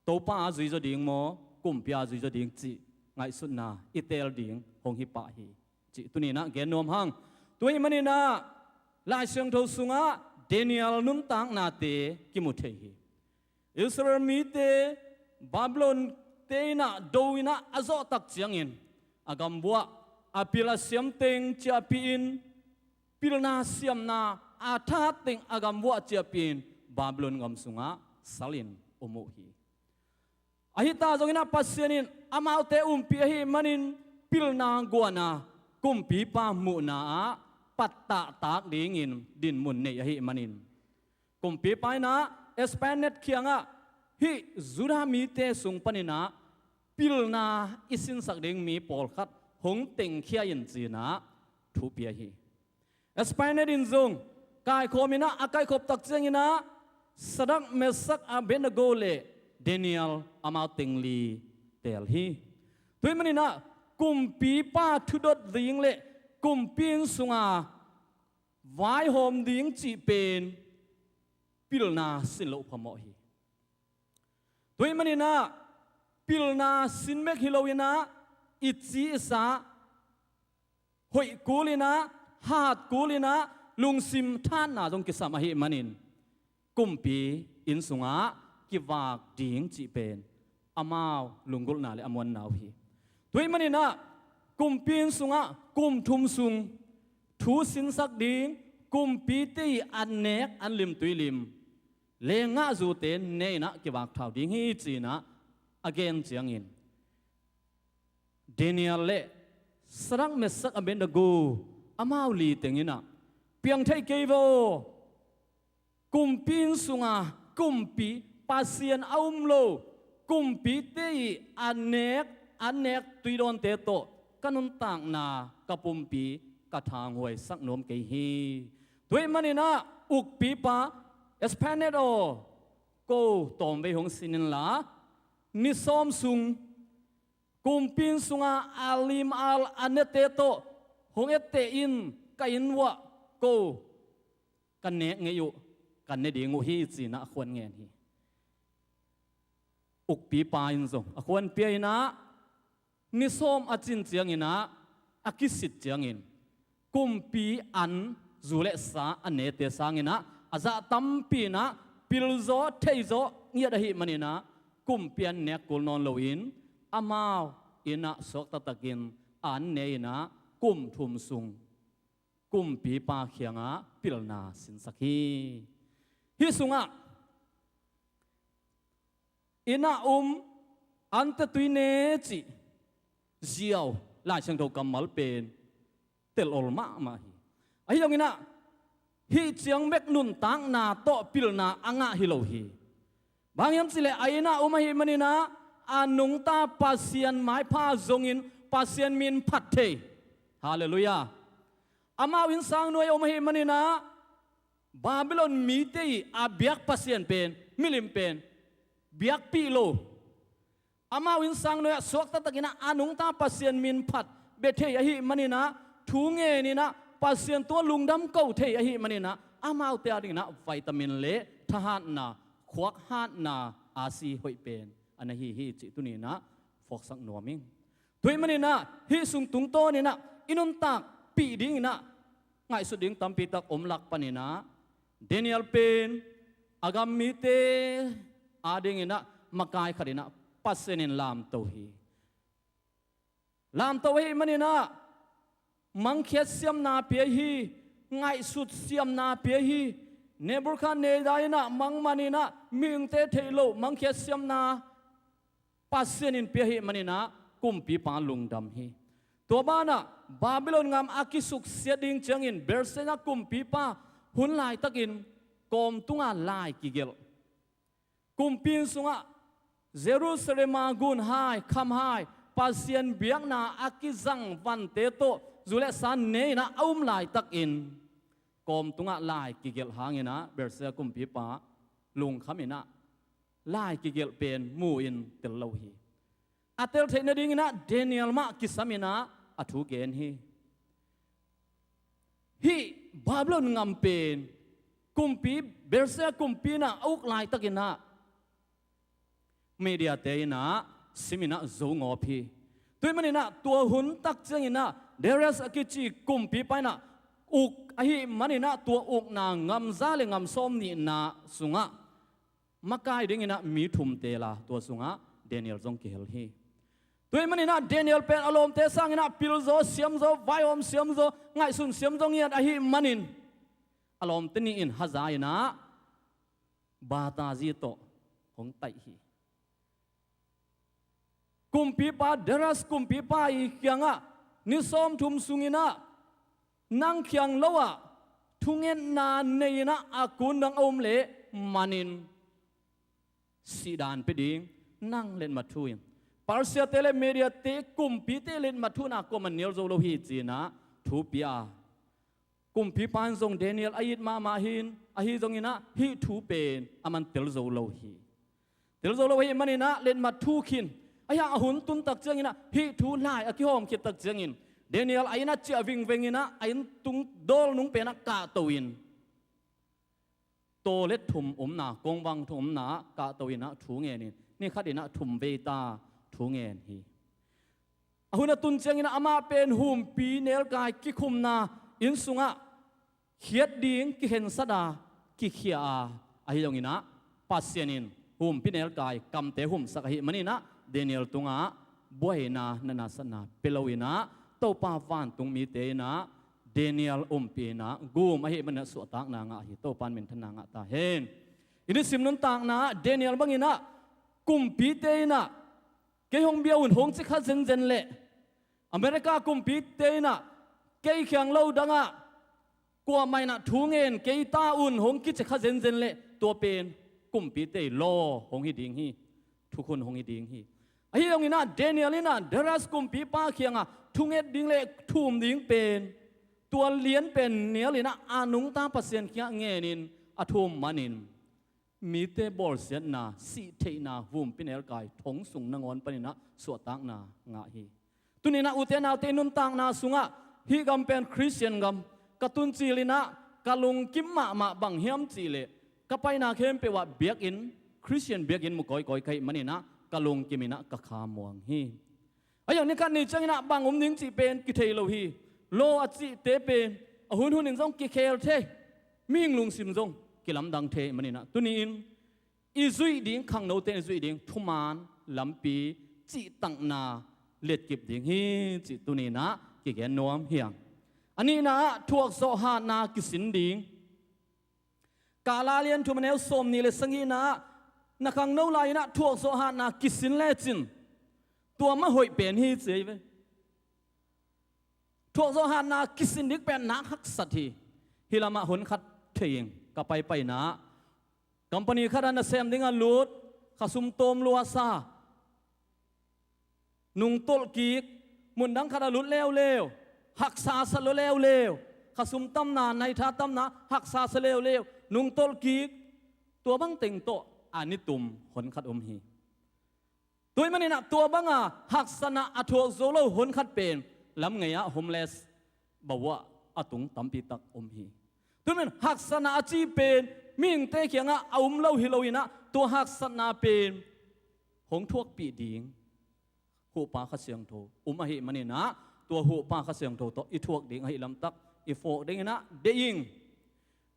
Topa a zui zaw ding maw, kumpi a zui zaw ding cih ngaihsutna i teel ding hong hi pah hi, cih tuni-inah gen nuam hang. Tua ahih maninah Lai Siangtho sungah Daniel nuntaknate kimu thei hi. Israel mite Babylon te inah do inah a zawhtak ciangin a gambuah a pil a siam teng ciahpih in, pilna siamna a thahat teng a gambuah ciahpih in Babylon gam sungah salin um uh hi. Ahi ta zonginah Pasian in amaute umpih ahih manin pilna guahna kumpipa muhna ah pattahtak dingin dinmun nei ahih manin, kumpipa inah Espen-het kiangah hih Judah mite sung paninah pilna i sinsak ding mi pawlkhat hong tengkhia in ci-inah thu pia hi. Espen-het in zong kaikhawm inah a kaikhop tak cianginah Sadrak, Mesak, Abednego le Daniel amau teng li teel hi. Tua ahih maninah kumpipa thudot ding le kumpi inn sunga vaihawm ding cih pen pilna sin loh phamawh hi. Tua ahih maninah pilna sin bek hi loinah i ci i sa hoih kul inah, hat kul inah, lungsim thahatna zong kisam ahih manin kumpi inn sungah kivak ding cih pen amau lunggulhna le a muanna uh hi. Tua ahih maninah kumpi inn sungah kum thum sung thu sinsak ding, kumpite i an nek an lim tui lim, leenggahzute ne inah kivak thau ding hi, ci-inah a gen ciangin Daniel le Sadrak, Mesak, Abednego amau li teng inah, piang thei kei vaw, kumpi inn sunga kumpi, Pasian a um lo kumpite i an nek an nek tuidawnte tawh ka nuntakna, ka pumpi ka thanghuaisak nuam kei hi. Tua ahih maninah ukpipa Espen-het aw, ko tawmvei hong sin inla, ni sawm sung kumpi inn sunga a lim a al a nete tawh hong etteh in, ka inn uah ko ka nek ngei uh, ka ne ding uh hi, ci-inah a khuan ngen hi. Ukpipa in zong a khuan pia inah ni sawm a cin cianginah, a kisit ciangin kumpi an, zu le sa a nete sanginah a zah tampi inah pilzaw theizawh ngiat ahih maninah kumpi an nek kul nawn loin amau innah suak taktakin an ne inah kum thum sung kumpipa kiangah pilna sinsak hi. Hih sungah innah um, ante tui ne cih ziau Lai Siangtho kammal pen tel ol mahmah hi. Ahi zonginah hih ciang bek nuntakna tawh pilna a ngah hi lo hi. Bang hiam cihleh a innah um ahih maninah a nungta Pasian maipha zongin Pasian min phat thei. Halleluiah. Amau innsang nuai a um ahih maninah Babylon mite ii a biak pasian pen, milim pen biakpih lo. Amau inn sang nuai-ah suakta takin ah a nungta Pasian min phat bia thei ahih manin ah, thu ngenin ah Pasian tungah lungdam ko thei ahih manin ah, amaute adingin ah vitamin le thahatna, khuakhatna, a si hoih pen a na hi hi cih tuni-in ah phawksak nuam ing. Tua ahih manin ah hih sung tungtawnin ah i nuntakpih dingin ah ngaihsut ding tampi tak om lak panin ah, Daniel pen a gam mite adingin ah makai khatin ah Pasian in lamto hi. Lamto ahih manin ah mangkhiat siamna pia hi, ngaihsut siamna pia hi. Nebuchadnezzar in ah mangmanin ah mihingte theih loh mangkhiat siamna Pasian in pia ahih manin ah kumpipa lungdam hi. Tua banah Babylon gam a kisuksiat ding ciangin Belshazzar kumpipa hun laitakin kawm tungah lai kigelh. Kumpi inn sungah Jerusalem a gunhai, khamhai, Pasian biakna a kizang vante tawh zu le sa ne-in ah a um laitakin kawm tungah lai kigelh hangin ah Belshazzar kumpipa lungkhamin ah lai kigelh pen mu-in tel lo hi. A tel theih nadingin ah Daniel mah kisamin ah a thu gen hi. Hih Babylon gam pen kumpi, Belshazzar kumpi in ah a uk laitakin ah mediate in ah simin ah zo ngawp hi. Tua ahih manin ah tua hun tak ciangin ah Darius a kici kumpipa in ah uk ahih manin ah tua ukna gam za le gam sawm nihna sungah makai dingin ah mi thum teel a, tua sungah Daniel zong kihel hi. Tua ahih manin ah Daniel pen a lawmte sangin ah pilzaw siamzaw, vaihawm siamzaw, ngaihsun siamzaw ngiat ahih manin a lawmte nih in haza-in ah batazi tawh hong taih hi. Kumpipa, Darius kumpipa ii kiangah ni sawmthum sungin ah nang khiang lo-ah thungetna nei-in ah a kundang a om leh manin sihdan pia ding, nang letmat thu in. Persiate le Mediate kumpite letmat thu in ah kuaman nial zo lo hi, ci-in ah thu pia a, kumpipa in zong Daniel a it mahmah hi-in, ahi zongin ah hih thu pen aman tel zo lo hi. Tel zo lo ahih manin ah letmat thu khin. Ahi hang a hun tun tak ciangin ah hih thu lai a kihawm khit tak ciangin Daniel a inn ah ciah vingvengin ah a inn tung dawl nung pen ah kahto-in, tawlet thum omna, kongvang thum omna ah kahto-in ah thu ngenin, ni khatin ah thum vei ta thu ngen hi. A hun a tun ciangin ah amah pen humpi nelkai kikhumna inn sungah khiat ding, kikhensat a, kikhia a, ahi zongin ah Pasian in humpi nelkai kamte humsak ahih manin ah Daniel tungah buaina, natna satna pia lo-in ah Topa vantung mite in ah Daniel umpih-in ah gum ahih manin ah suahtakna ngah hi. Topa in minthanna ngah ta hen. I nisim nuntakna ah Daniel bangin ah kumpite in ah kei hong bia un, hong ci kha zenzen leh, America kumpite in ah kei khiang lo dangah kuamah in ah thu ngen kei ta un, hong kici kha zenzen leh, tua pen kumpite ii law hong hi ding hi. Thukhun hong hi ding hi. Ahi zongin ah Daniel in ah Darius kumpipa kiangah thunget ding le thum ding pen, tua lian pen nialin ah a nungta Pasian kiangah ngenin a thum manin mite bawlsiatna, sihtheihna, humpi nelkai thong sung nangawn panin ah suahtakna ngah hi. Tuni-in ah ute naute, nuntakna sungah hih gam pen Khristian gam ka tun cilin ah ka lungkim mahmah, bang hiam cih leh ka paina khempeuh ah biakinn, Khristian biakinn mu kawikawi ka hih manin ah ka lungkimin ah ka kha muang hi. Ahi zong ni khat ni ciangin ah bang om ding cih pen kithei lo hi. Law a cihte pen a hunhunin zong kikhel thei, mihing lungsim zong kilamdang thei manin ah tuni-in i zuih ding, khangnote in i zuih ding thuman lampi cihtakna letkip ding hi, cih tuni-in ah kigen nuam hi hang. A nihna ah thuakzawh hatna kisin ding. Kah la lian thum a neu sawmnih le sagihna ah na khangno lai-in ah thuakzawh hatna kisin lecin tua mah hoih pen hi, ci hi ve. Thuakzawh hatna kisin ding pen nak haksat hi. Hih lamah hun khat thei ing, ka paipaina ah company khatah nasem dingah lut, khasum tawm luasa, nungtolh kik, mundang khatah lut leuleu, haksa sa lua leuleu, Khasum tamna, naitha tamna, haksa sa leuleu, nungtolh kik, tua bang teng tawh a nitum honkhat om hi. Tua ahih maninah tua banga haksatna a thuak zo lo honkhat pen lamngei-ah homeless bawah a tung tampitak om hi. Tua ahih manin haksatna a ci pen mihingte kiangah a um lo hi loinah tua haksatna pen hong thuakpih ding Huhpa Kha Siangtho um ahih maninah tua Huhpa Kha Siangtho tawh i thuak ding ahih lamtak i phawk dinginah deih ing.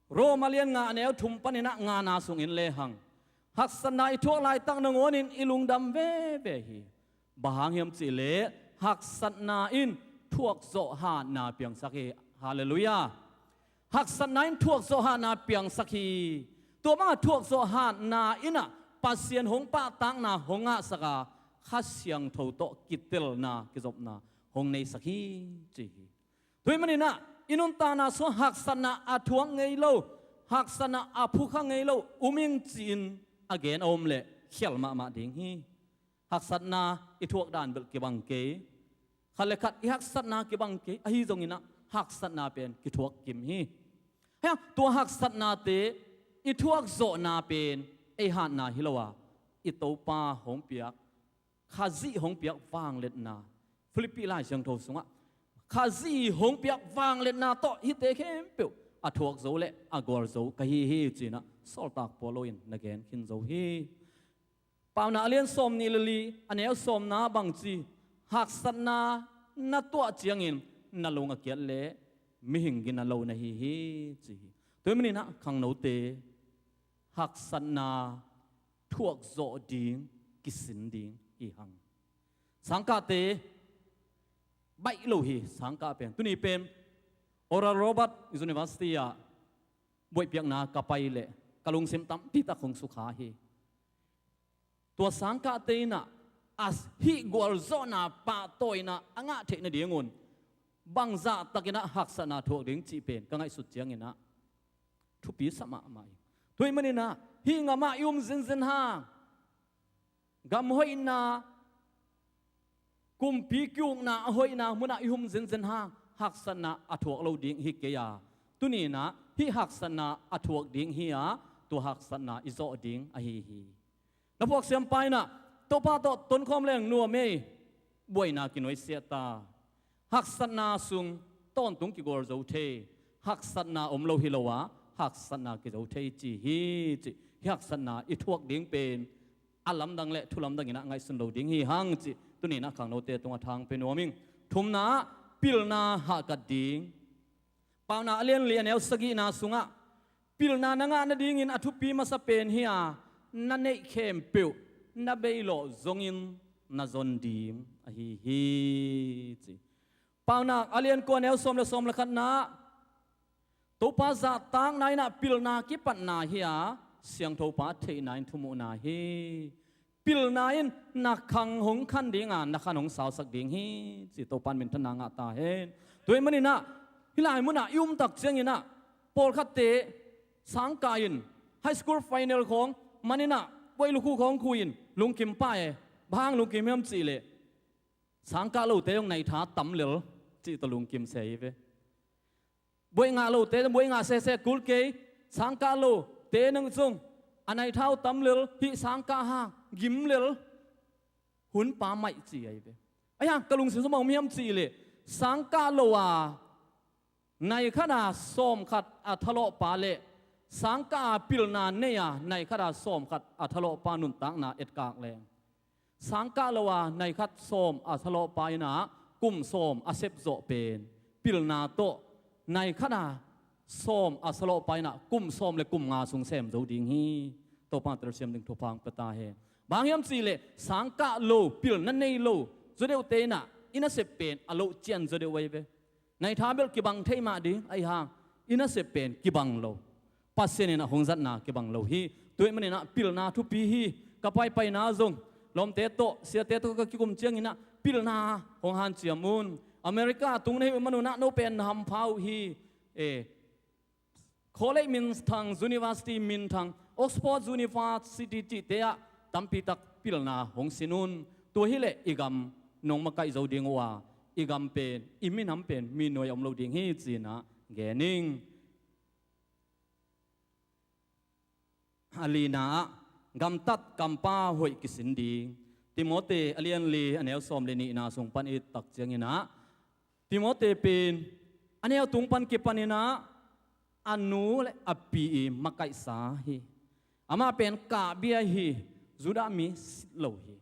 Roma lian nga a neu thum paninah ngana sungin lehang haksatna i thuak laitak nangawnin i lungdam veve hi. Bang hang hiam cihleh haksatna in thuakzawh hatna piangsak hi. Halleluiah. Haksatna in thuakzawh hatna piangsak hi. Tua banga thuakzawh hatna innah Pasian hong pahtakna hong ngahsaka Kha Siangtho tawh kitelna kizopna hong neisak hi ci hi. Tua ahih maninah i nuntakna sungah haksatna a thuak ngei lo, haksatna a phukha ngei lo um ing ci-in a gen a om leh khial mahmah ding hi. Haksatna i thuak dan belh kibang kei. Khat le khat i haksatna kibang kei ahi zonginah haksatna pen kithuak kim hi. Hia tua haksatnate i thuakzawhna pen ei hatna hi lo a, i Topa hong piak, Khazih hong piak vangliatna, Philippi Lai Siangtho sungah Khazih hong piak vangliatna tawh hihte khempeuh a thuak zo le a gual zo ka hi hi ci-inah sawltak Paul in na gen khin zo hi. Paunak a lian sawmnih le li a neu sawmna bangci, haksatna na tuah ciangin na lung a kiat le mihing gina lo na hi hi ci hi. Tua ahih maninah khangnote haksatna thuakzawh ding, kisin ding hi hang. Sangkahte baih lo hi, sangkah pen. Tuni pen Oral Roberts University ah buaihpiakna ka pai leh ka lungsim tampitak hong sukha hi. Tua sangkahte innah a hih gualzawhna pahtawina a ngah theih nadingun bangzahtakinah haksatna thuak ding cih pen ka ngaihsut cianginah thupi sa mahmah hi. Tua ahih maninah hih gamah i um zinzin hang, gam hoihna, kumpi ki-ukna a hoihna munah i um zinzin hang haksatna a thuak lo ding hi kei a, tuninah hih haksatna a thuak ding hi-a, tua haksatna i zawh ding ahi hi. Na phuaksiampa innah Topa tawh tonkhawm leng nuam ei, buaina kinuaisiah ta. Haksatna sung tawntung kigual zo thei, haksatna om lo hi lo a, haksatna kizo thei ci hi ci. Hih haksatna i thuak ding pen a lamdang le thu lamdanginah ngaihsun lo ding hi hang ci. Tuninah khangnote tungah thang pe nuam ing. Thumna ah pilna hahkat ding. Paunak a lian li a neu sagihna sungah pilna na ngah nadingin a thupi masa pen hi-a, na neih khempeuh na beilawh zongin na zon ding ahi hi ci. Paunak a lian kua a neu sawm le sawm le khatna ah Topa zahtakna innah pilna kipatna hi-a, siangthopa theihna in thumuhna hi. Pilna in na khang hong khan dinga, na khan hong sausak ding hi ci. Topa in minthanna ngah ta hen. Tua ahih maninah hih lai munah i umtak cianginah pawlkhatte sangkah in high school final khawng maninah buai lukhu khawng khu in lungkim pah e. Bang hang lungkim hiam cihleh sangkah lote zong naitha tam lel cih tawh lungkim se hi ve. Buai ngah lote buai ngah sese kul kei, sangkah lote nang zong a naitha uh tam lel, hih sangkah hang gim lel, hun pa maih ci ahi ve. Ahi hang ka lungsim sungah bang om hiam cihleh sangkah lo a nai khat a sawm khat a thalawhpa le sangkah a pilna nei a nai khat a sawm khat a thalawhpa nuntakna etkak leng, sangkah lo a nai khat sawm a thalawhpa innah kum sawm a sepzawh pen pilna tawh nai khat a sawm a thalawhpa innah kum sawm le kum nga sung sem zo ding hi. Topa telsiam ding thupha hong pia ta hen. Bang hiam cihleh sangkah lo, pilna nei lo zaw deuhte innah i nasep pen a loh cian zaw deuh ahi ve. Naitha belh kibang thei mah ding ahi hang i nasep pen kibang lo. Pasian innah hong zatna kibang lo hi. Tua ahih maninah pilna thupi hi. Ka paipaina zong lawmte tawh siate tawh ka kikum cianginah pilna hong hanciam un. America a tung na hih uh manunah no pen na hampha uh hi. E, college minthang, university minthang, Oxford University cihte ah tampitak pilna hong sin un. Tua hileh i gam nong makaih zo ding uh a, i gam pen, i minam pen mi nuai a om lo ding hi ci-inah gen ning. A lina ah gamtat kampau hoih kisin ding. Timote a lian li a neu sawm le nihna sung pan i et tak ciangin ah Timote pen a neu tung pan kipanin ah a nu le a pi i makaihsa hi. Amah pen kahbia hi. Judah mi sit lo hi.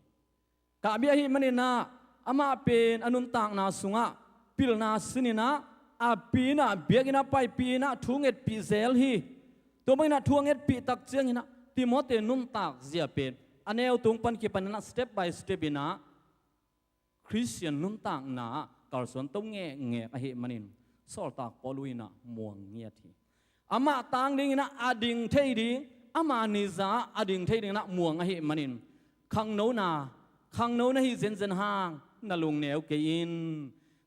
Kahbia ahih manin ah amah pen a nuntakna sungah pilna sinin ah a pi in ah biakinn ah paipih in ah thu ngetpih zel hi. Tua bangin ah thu a ngetpih tak ciangin ah Timote nuntak zia pen a neu tung pan kipanin ah step by step in ah Khristian nuntakna ah kalsuan to ngekngek ahih manin sawltak Paul in ah muang ngiat hi. Amah tang dingin ah a ding thei ding, amah ni za a ding thei dingin ah muang ahih manin khangno na, khangno na hih zenzen hang na lungneu kei in.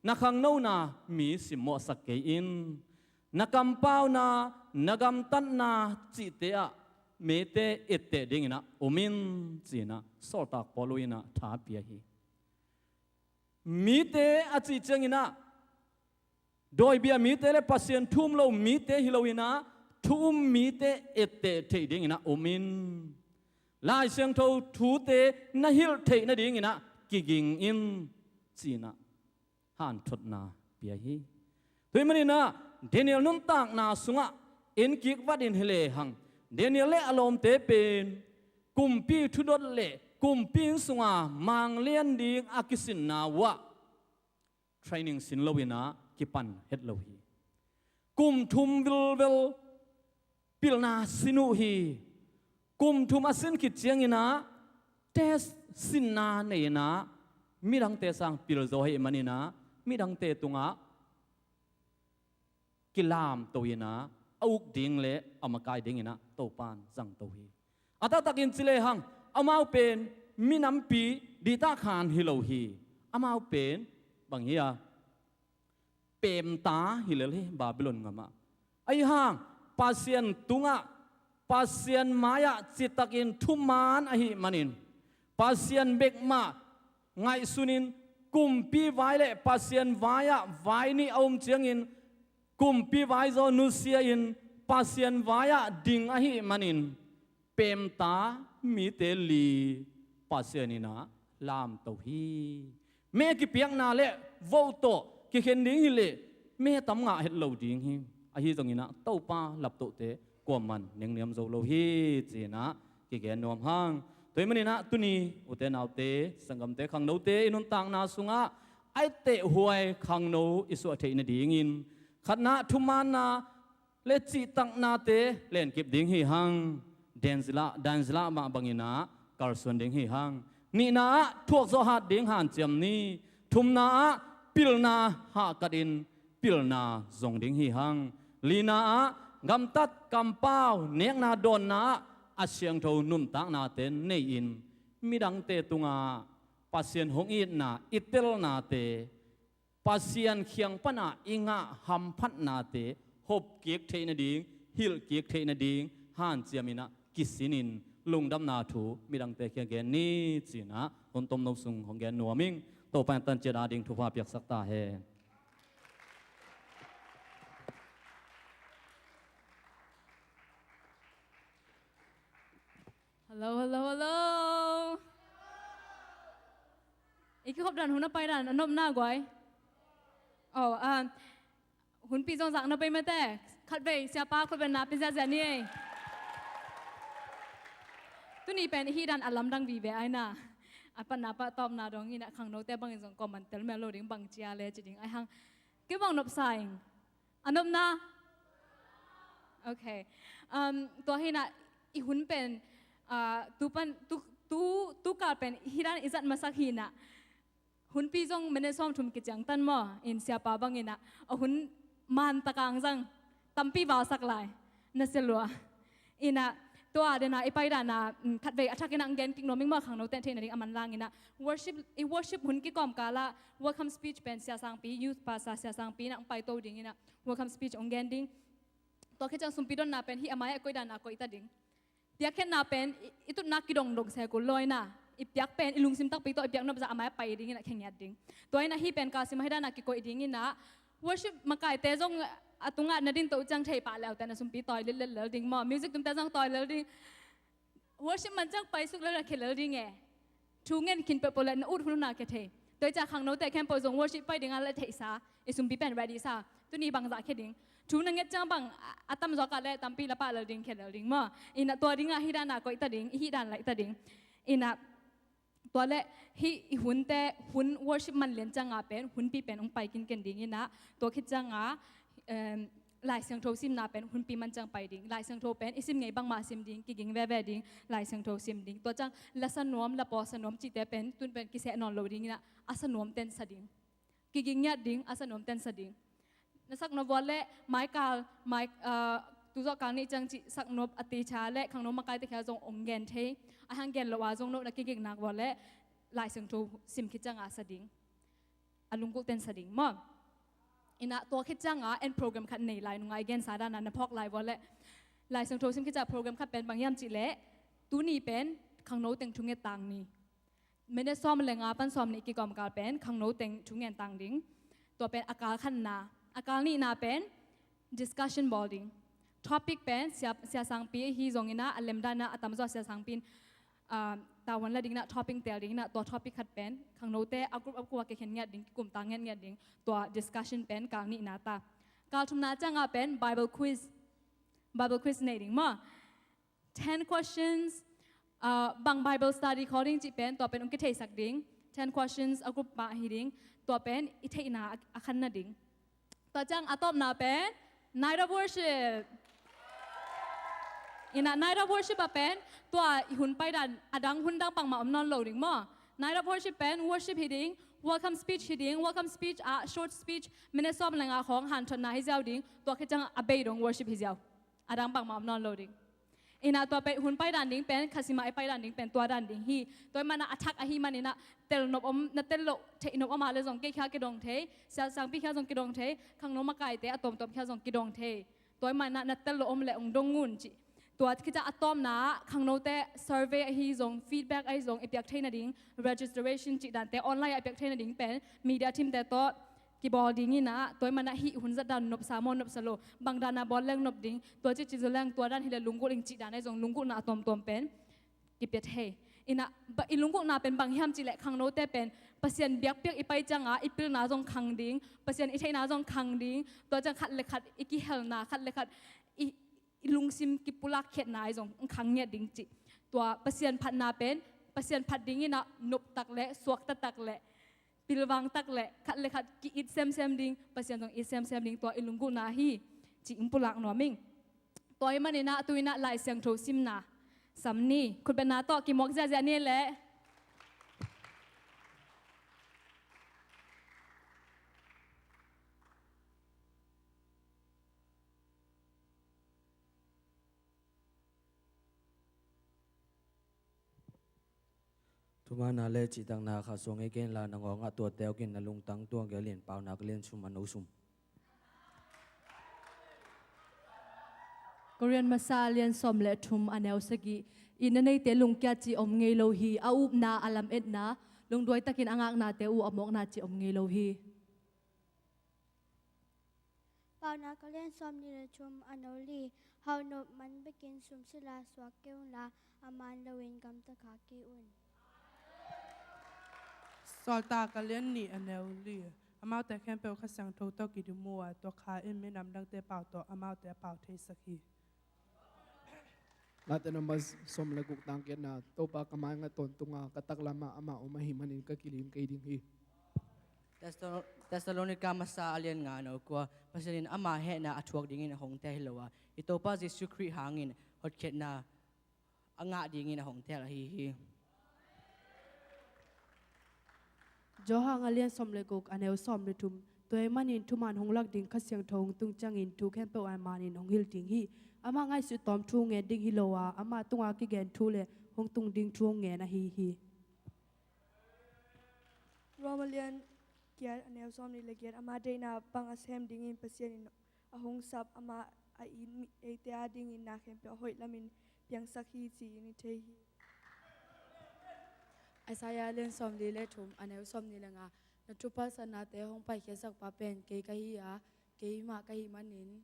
Na khangnona mi simmawhsak kei in. Na kampauna, na gamtatna cihte ah mite etteh dingin ah um in, ci-in ah sawltak Paul in ah tha pia hi. Mite a cih ciangin ah dawibia mite le Pasian thu um lo mite hi loin ah thu um mite etteh theih dingin ah um in. Lai Siangtho thute na hilh theih nadingin ah kiging in, ci-in ah hanthotna pia hi. Tua ahih manin ah Daniel nuntakna sungah en kik vat in hi lehang, Daniel le a lawmte pen kumpi thudot le kumpi inn sunga manglian ding a kisinna uh ah training sin loin ah kipan het lo hi. Kum thum vilvel pilna sin uh hi. Kum thum a sin khit ciangin ah test sinna nei-in ah midangte sang pil zaw ahih manin ah midangte tungah kilamto in ah a uk ding le a makai dingin ah Topa'n zangto hi. A taktakin ci lehang amau pen minampi dihtak khan hi lo hi. Amau pen bang hi a, pemta hi lel hi Babylon gamah. Ahi hang Pasian tungah, Pasian mai-ah citakin thuman ahih manin Pasian bek mah ngaihsunin kumpi vai le Pasian vai-ah vai nih a um ciangin kumpi vai zaw nusia-in Pasian vai-ah ding ahih manin pemta mite li Pasian in ah lamto hi. Me kipiakna le vote tawh kikhen ding hi leh me tam ngah het lo ding hi. Ahi zongin ah Topa laptohte kuaman nengniam zo lo hi, ci-in ah kigen nuam hang. Tua ahih manin ah tuni ute naute, sanggamte, khangnote i nuntakna sungah a etteh huai khangno i suah theih nadingin khatna thumanna le cihtaknate lenkip ding hi hang. Daniel, Daniel mah bangin ah kalsuan ding hi hang. Nihna ah thuak zawh hat ding hanciam ni. Thumna ah pilna hahkatin pilna zong ding hi hang. Lina ah gamtat kampau nekna dawnna ah a siangtho nuntaknate nei-in midangte tungah Pasian hong itna i telnate, Pasian kiang pana i ngah hamphatnate hopkik theih nading, hilhkik theih nading hanciamin ah kisinin lungdamna thu midangte kiang gen ni, ci-in ah hun tomno sung hong gen nuam ing. Topa in tanciat ading thupha piaksak ta hen. Hello, hello, hello. I kikhop dan, hun a pai dan a nopna guai. Oh, ah, hunpi zong zak na pai mate. Khatvei siapa khutbetna pia ziahziah ni ei. Tuni pen i hih dan a lamdang vive ai na. A patna pah tawpna dong in ah khangnote bangin zong kawm man tel mel lo ding, bang cia le ci ding ai hang. Kei bang nopsa ing. A nopna? Okay. Um, tua hi-in ah i hun pen, ah, tu pan, tu, tu, tu kal pen hih dan i zat masak hi-in ah. Hunpi zong minute sawmthum kiciangtan maw, in siapa bangin ah a hun man takang zang tampi valsak lai. Na sia lua. In ah tua dena i pai dana, mm, khatvei a thakin ah gen kik nuam ing maw, khangnote theih nading a manlang in ah. Worship, i worship hun kikawm kal ah welcome speech pen Sia Sangpi, youth pastor Sia Sangpi in ah hong paito ding in ah welcome speech hong gen ding. Tua khit ciang sumpi donna pen hih a mai-ah koih dana koih ta ding. Piakkhiatna pen i, i tutna kidongdong se kul lo in ah, i piak pen i lungsim takpi tawh i piak nop zah a mai-ah pai ding in ah khengiat ding. Tua in ah hih pen ka sim ah hih dana kikoih ding in ah worship makaite zong A tungah na din to uh ciang thei pah leu te na sumpi tawi lel lel ding maw. Music tumte zong tawi lel ding. Worship man ciang paisuk lel na khia lel ding e. Thu ngen khin peuhpeuh le na ut hun na khia thei. Tua hi ciang khangnote khempeuh zong worship pai dingah le theihsa i sumpi pen ready sa. Tuni bangzah khia ding. Thu na nget ciang bang a, a tamzaw kah le tampi la pah lel ding khia lel ding maw. Inah tua dingah hih dana koih ta ding, i hih dan laih ta ding. Inah tua le hih i hunte, hun worship man lian cianga pen hunpi pen hong pai kinken ding inah, tua khit cianga em, Lai Siangtho simna pen hunpi man ciang pai ding. Lai Siangtho pen i sim ngei bangmah sim ding, kiging veve ding, Lai Siangtho sim ding. Tua ciang la sa nuam, la paw sa nuam cihte pen tun pen kiseh nawn lo ding inah, a sa nuam ten sa ding. Kiging ngiat ding, a sa nuam ten sa ding. Na sak nop vua le maikal, mai, ah, tuzawh kal nih ciang cih sak nop a teacher le khangno makaite khia zong ong gen thei. A hang gen lo a zong no na kiging nak vua le Lai Siangtho sim khit cianga sa ding. A lunggulh ten sa ding maw. Inah tua khit cianga en program khat nei lai nungai gensa dana na phawk lai vua le Lai Siangtho sim khit ciang program khat pen bang hiam cih le tuni pen khangno teng thunget tang ni. Minute sawm le nga pan sawm nih kikawm kal pen khangno teng thungen tang ding. Tua pen a kal khatna. A kal nihna pen discussion bawl ding. Topic pen sia, sia sangpi hi zong inah a lemdana a tamzaw sia sangpi in, ah, tavuan la ding inah topic tel ding inah tua topic khat pen khangnote a group a group a kikhen ngiat ding, kikum ta ngiat ngiat ding. Tua discussion pen kal nihna ta. Kal thumna cianga pen Bible quiz. Bible quiz nei ding maw. Ten questions, ah, bang Bible study khaw ding cih pen tua pen ong kitheisak ding. Ten questions a group mah hi ding. Tua pen i theihna a, a khanna ding. Tua ciang a tawpna pen night of worship. Inah night of worship a pen tua i hun paidan a dang hun dang pangmah om nawn lo ding maw. Night of worship pen worship hi ding, welcome speech hi ding, welcome speech ah short speech minute sawm le nga khawng hanthotna hi ziau ding. Tua khit ciang a bei dong worship hi ziau. A dang bangmah om nawn lo ding. Inah tua pen hun paidan ding pen khasimah i paidan ding pen tua dan ding hi. Tua i manah a thak ahi man inah tel nop om, na tel loh theih nop om a le zong kei khia kidong thei, sia sangpi khia zong kidong thei, khangno makaite a tawmtawm khia zong kidong thei. Tua i manah na tel loh om le ong dong un cih. Tua khit ciang a tawpna ah khangnote survey ahi zong, feedback ahi zong i piak theihna ding, registration cih dante online ah i piak theihna ding pen media teamte tawh kibawl ding inah, tua i manah hih hun zat dan nopsa maw nopsa lo, bang dana bawl leng nop ding, tua cih cih zo leng tua dan hi le lunggulh ing cih dan ahi zong lunggulhna a tawmtawm pen kipia thei. Inah ba, i lunggulhna pen bang hiam cih le khangnote pen Pasian biakpiak i pai cianga i pilna zong khang ding, Pasian i theihna zong khang ding, tua ciang khat le khat i kihelna, khat le khat i, i lungsim kipulak khiatna ahi zong khang ngiat ding cih. Tua Pasian phatna pen Pasian phat ding inah noptak le suaktatak le pilvangtak le khat le khat ki-it semsem ding, Pasian zong it semsem ding tua i lunggulhna hi cih ong pulak nuam ing. Tua i man inah tu inah Lai Siangtho simna sam ni. Khutbetna tawh kimuak ziahziah ni le. Thumanna le cihtakna kha suang ei kenla na ngawngah tuate awkin na lungtang tuang gelin Paunak lian sum a no sum. Korin masa lian sawm le thum a neu sagih. Itna neite lungkia cih om ngei lo hi, a upna, a lametna, lungduaitakin a ngaknate uh a mawkna cih om ngei lo hi. Paunak a lian sawm nih le thum a no li. Haunop man bekin sum sila suak kei unla, a man loin gamta kha kei un. Sawltak a lian nih a neu li. Amaute khempeuh Kha Siangtho tawh kidim uh a, tua kha in minam dangte pau tawh amaute a pau theisak hi. Late number sawm le guk tang giatna, Topa ka mai ngat tawntunga, ka taklamah amah om ahih manin ka kilim kei ding hi. Thessalo-, Thessalonika masa a lian nga a no kua, Pasian in ama hehna a thuak dingin a hongte hi lo a, i Topa Jesuh Khrih hangin hotkhiatna a ngah dingin a hongte ahi hi. Johan a lian sawm le guk a neu sawm le thum. Tua ahih manin thuman hong lak ding Kha Siangtho hong tung ciangin thu khempeuh a manin hong hilh ding hi. Amah ngaihsut tawm thu ngen ding hi lo a, amah tunga kigen thu le hong tung ding thu hong ngen ahi hi. Rom a lian giat a neu sawm nih le giat. Ama deihna bang a sem dingin Pasian in a hong sap, amah a it mi, eite a dingin na khempeuh a hoih lamin piangsak hi ci-in i thei hi. Isaiah lian sawm li le thum a neu sawm nih le nga. Na thupalsatnate hong paikhiatsakpa pen kei ka hi a, Keimah ka hih manin,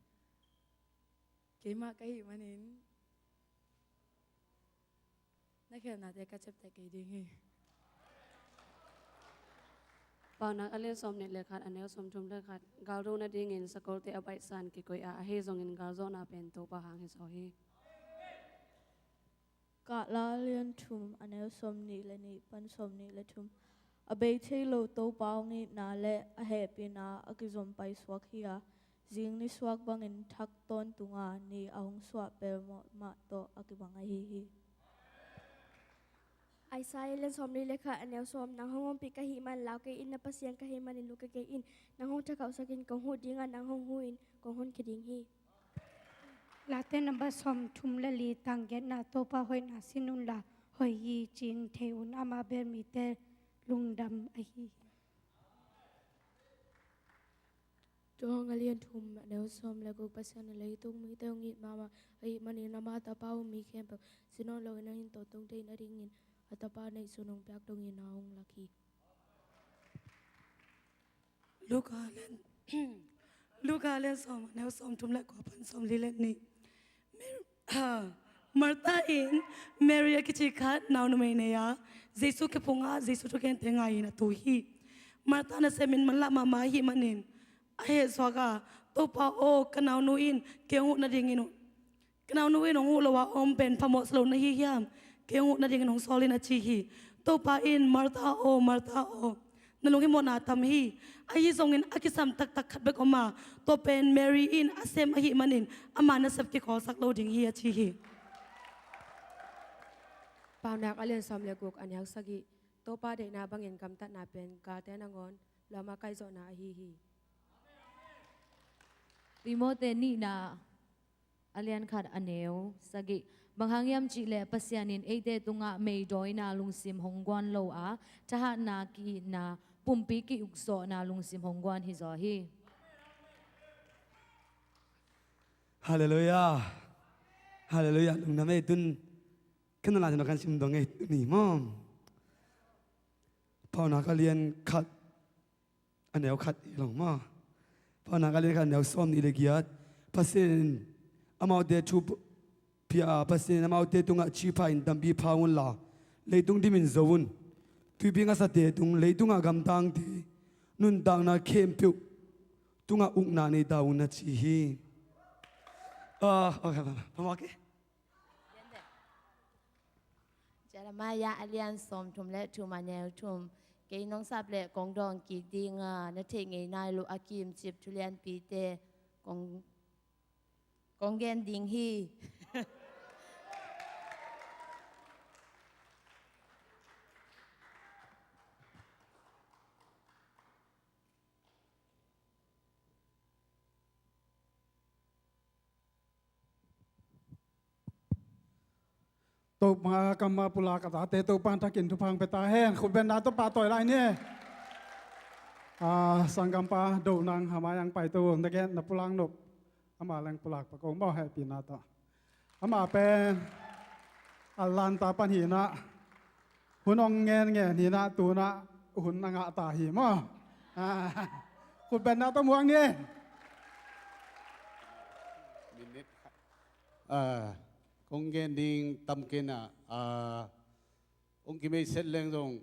keimah ka hih manin na khelhnate ka ciapteh kei ding hi. Paunak a lian sawm nih le khat, a neu sawm thum le khat. Galdo nadingin sakolte a baihsan kikoih a, ahi zongin galzawhna pen Topa hang hi zaw hi. Kahla a lian thum, a neu sawm nih le nih pan sawm nih le thum. A bei thei lo Topa hong itna le a hehpihna a kizom paisuak hi a, zing nisuak bangin thak tawntunga ni a hong suah pelmawh mah tawh a kibang ahi hi. Isaiah lian sawm li le khat, a neu sawm. Nang hong ompih ka hih man lau kei in, na Pasian ka hih manin lukhe kei in. Nang hong thakhauhsakin kong huh dinga, nang hong hu in kong honkhia ding hi. Late namba sawm thum le li, tang giatna. Topa hoihna sin unla hoih hi, ci-in thei un, ama bel mite lungdam ahi hi. Johan a lian thum, a neu sawm le guk. Pasian in leitung mite hong it mahmah ahih manin ama Tapa um mi khempeuh sin nawn loin a hing tawntung theih nadingin a Tapa neihsun hong piak dongin a hong lak hi. Luka lian, Luka lian sawm, a neu sawm thum le kua pan sawm li le nih. Mer-, Martha in Mary a kici khat nau numei nei a, Jesu khe phungah Jesu thugente ngaiin a tu hi. Martha nasem in manlah mahmah ahih manin a hehsuak a, "Topa aw, ka naunu in kei hong huh nadingin, ka naunu in hong huh lo a om pen phamawh sa lo na hi hiam? Kei hong huh nadingin hong sawl in," a ci hi. Topa in, "Martha aw, Martha aw, na lunghimawhna tam hi. Ahi zongin a kisam taktak khat bek om a, tua pen Mary in a sem ahih manin ama nasep kikhawlsak lo ding hi," a ci hi. Paunak a lian sawm le guk, a neu sagih. Topa deihna bangin gamtatna pen galte nangawn lawma kaihzawhna ahi hi. Timote nihna a lian khat, a neu sagih. Bang hang hiam cihleh Pasian in eite tungah meidawina lungsim hong guan lo a, thahatna, ki-itna, pumpi ki-ukzawhna lungsim hong guan hi zaw hi. Halleluiah. Halleluiah. Lungdam ei. Tun khen na lai tun kan sim dong ei tuni maw. Paunak a lian khat, a neu khat hi lo maw. Paunak a lian khat, a neu sawm nih le giat. Pasian in amaute thu pia a, Pasian in amaute tungah ci pha in tampi pha unla, leitung dimin zo un. Tuipi ngasate tung, leitungah gamtangte nuntakna khempeuh tungah ukna nei ta un, a ci hi. Ah, okay, okay. Jeremiah a lian sawm thum le thum, a neu thum. Kei nong sap leh kong dawng kik dinga, na theih ngei nai loh a kimcip thulianpite kong, kong gen ding hi. Topa kammal pulak a tate Topa thakin thupha hong pia ta hen. Khutbetna tawh pahtawi lai ni. Ah, sanggampa Do Nang, a mai-ah hong paito, na gen na pulak nop. Ama leng pulak pak o maw, hehpihna tawh. Ama pen Atlanta pan hi-in ah, hun hong ngen ngen hi-in ah, tu-in ah hun na ngah ta hi maw. Ah, khutbetna tawh muak ni. Minute khat. Ah, kong gen ding tam kei-in ah, ah, hong kimei set leng zong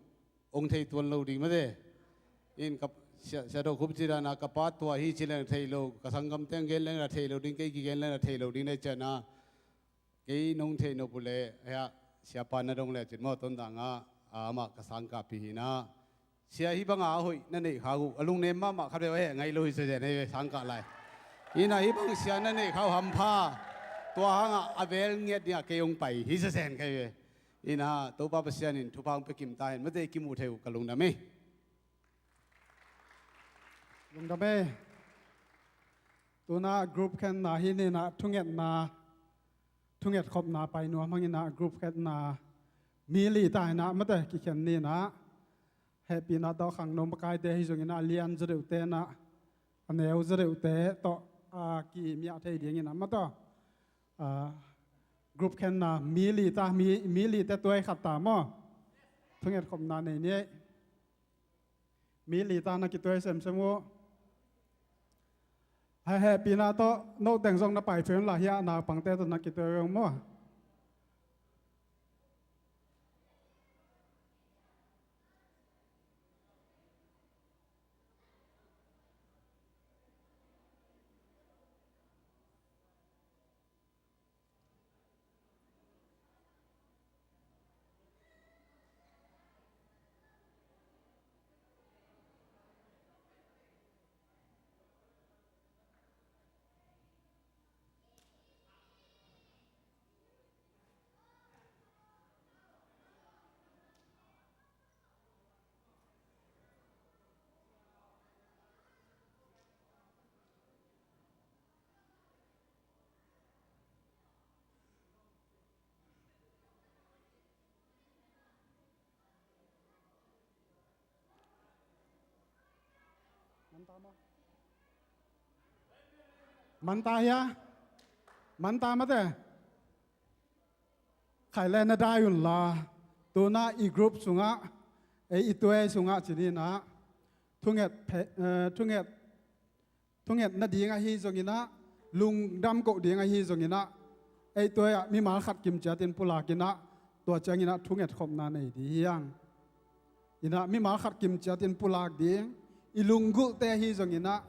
hong thei tuan lo ding mate. In ka, Sia, Sia Do Khup ci dan a, ka pa tua hi ci leng thei lo, ka sanggamte hong gen leng la thei lo ding, kei kigen leng la thei lo ding, na hi ciangin ah, kei nong thei nop uh leh, hia, siapa na dong lecin maw, Tonzang ah, ah, amah ka sangkahpih hi-in ah, sia hih banga a hoih na neih khak uh, a lungnem mahmah khat vei uh a heh ngai lo hi sia zen hi ve, sangkah lai. In ah hih bang sia na neih khak uh hampha, tua hangah a vel ngiat dingah kei hong pai hi sia zen kei ve. In ah Topa Pasian in thupha hong pia kim ta hen, mate, kimu thei uh ka lungdam hi. Lungdam hi. Tu-in ah group khenna hi ni-in ah, thungetna, thungetkhopna pai nuam hang in ah, group khenna mi li ta hi-in ah, mate, kikhen ni-in ah. Hehpihna tawh khangno makaite hi zongin ah, a lian zaw deuhte in ah, a neu zaw deuhte tawh, ah, kimiah thei dingin ah, mate. Ah, group khenna mi li ta, mi, mi lite tuai khat ta maw. Thungetkhopna nei ni. Mi li ta na kituai semsem uh. Hehpihna tawh noteng zong na pai phei un la, hia naupangte tawh na kituak un maw. Manta hia? Manta mate. Khai le na dai un la. Tuna i group sungah, ei i tuai sungah cininah thunget phe-, eh, thunget, thunget nading ahi zonginah, lungdam koh ding ahi zonginah, ei tuai ah mimal khat kimciatin pulakinah, tua cianginah thunget khopna nei ding hiang. Inah mimal khat kimciatin pulak ding, i lunggulhte ahi zonginah,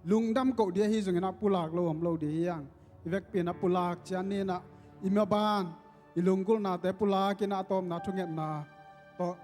lungdam koh ding ahi zonginah pulak lo om lo ding hiang. I vekpi inah pulak cian ninah, i maban, i lunggulhnate pulakinah a tawpna thungetna tawh.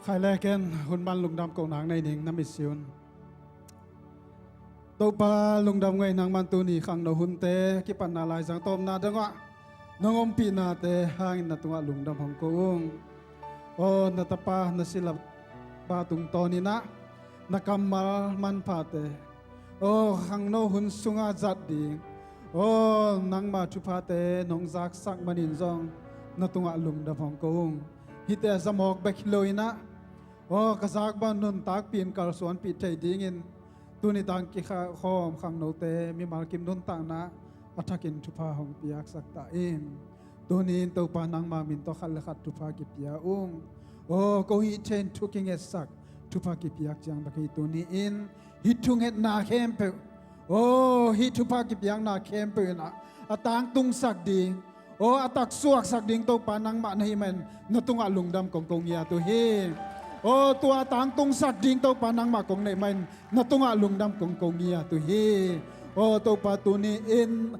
Khai le ken hun man lungdam kohna nei ning, na mitsi un. Topa lungdam ngei, nangman tuni khangno hunte kipatna laizang tawpna dongah nong ompihnate hangin na tungah lungdam hong ko ung. Aw na tapa na silapa tungtawninah na kammal manphate, aw khangno hun sungah zat ding, aw nangma thuphate nong zaksak manin zong na tungah lungdam hong ko ung. Hihte a zamawk bek hi loinah, aw ka zak bang nuntakpih in kalsuanpih thei dingin tuni tang kikhawm khangnote mimal kim nuntakna a thakin thupha hong piaksak ta in. Tuni in Topa nangma min tawh khat le khat thupha kipia ung. Aw ko hih thein thu kingetsak thupha kipiak ciang bek hi. Tuni in hih thungetna khempeuh, aw hih thupha kipiakna khempeuh inah a tangtungsak ding, aw a taksuaksak ding Topa nangmah na hih manin na tungah lungdam kong ko ngiat uh hi. Aw tua a tangtungsak ding Topa nangmah kong neih manin na tungah lungdam kong ko ngiat uh hi. Aw Topa tuni in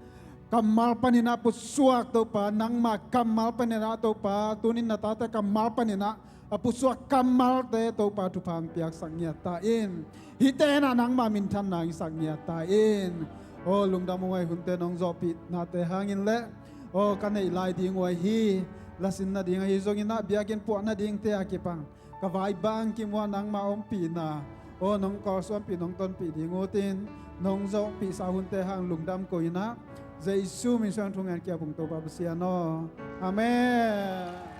kammal paninah pusuak Topa, nangma kammal paninah Topa, tunin na tate kammal paninah a pusuak kammalte Topa thupha hong piaksak ngiat ta in. Hihte inah nangma minthanna hong sak ngiat ta in. Aw lungdam uh ngei, hunte nong zawhpihnate hangin le aw ka neih lai ding uh ahi, lasin nading ahi zonginah biakinn puah nadingte a kipang ka vai bang kim uh ah nangma ompihna, aw nong kalsuanpih nong tonpih ding uh tin, nong zawhpihsa hunte hang lungdam ko inah Jesu min suang thungen kiap ung Topa Pasian aw. Amen.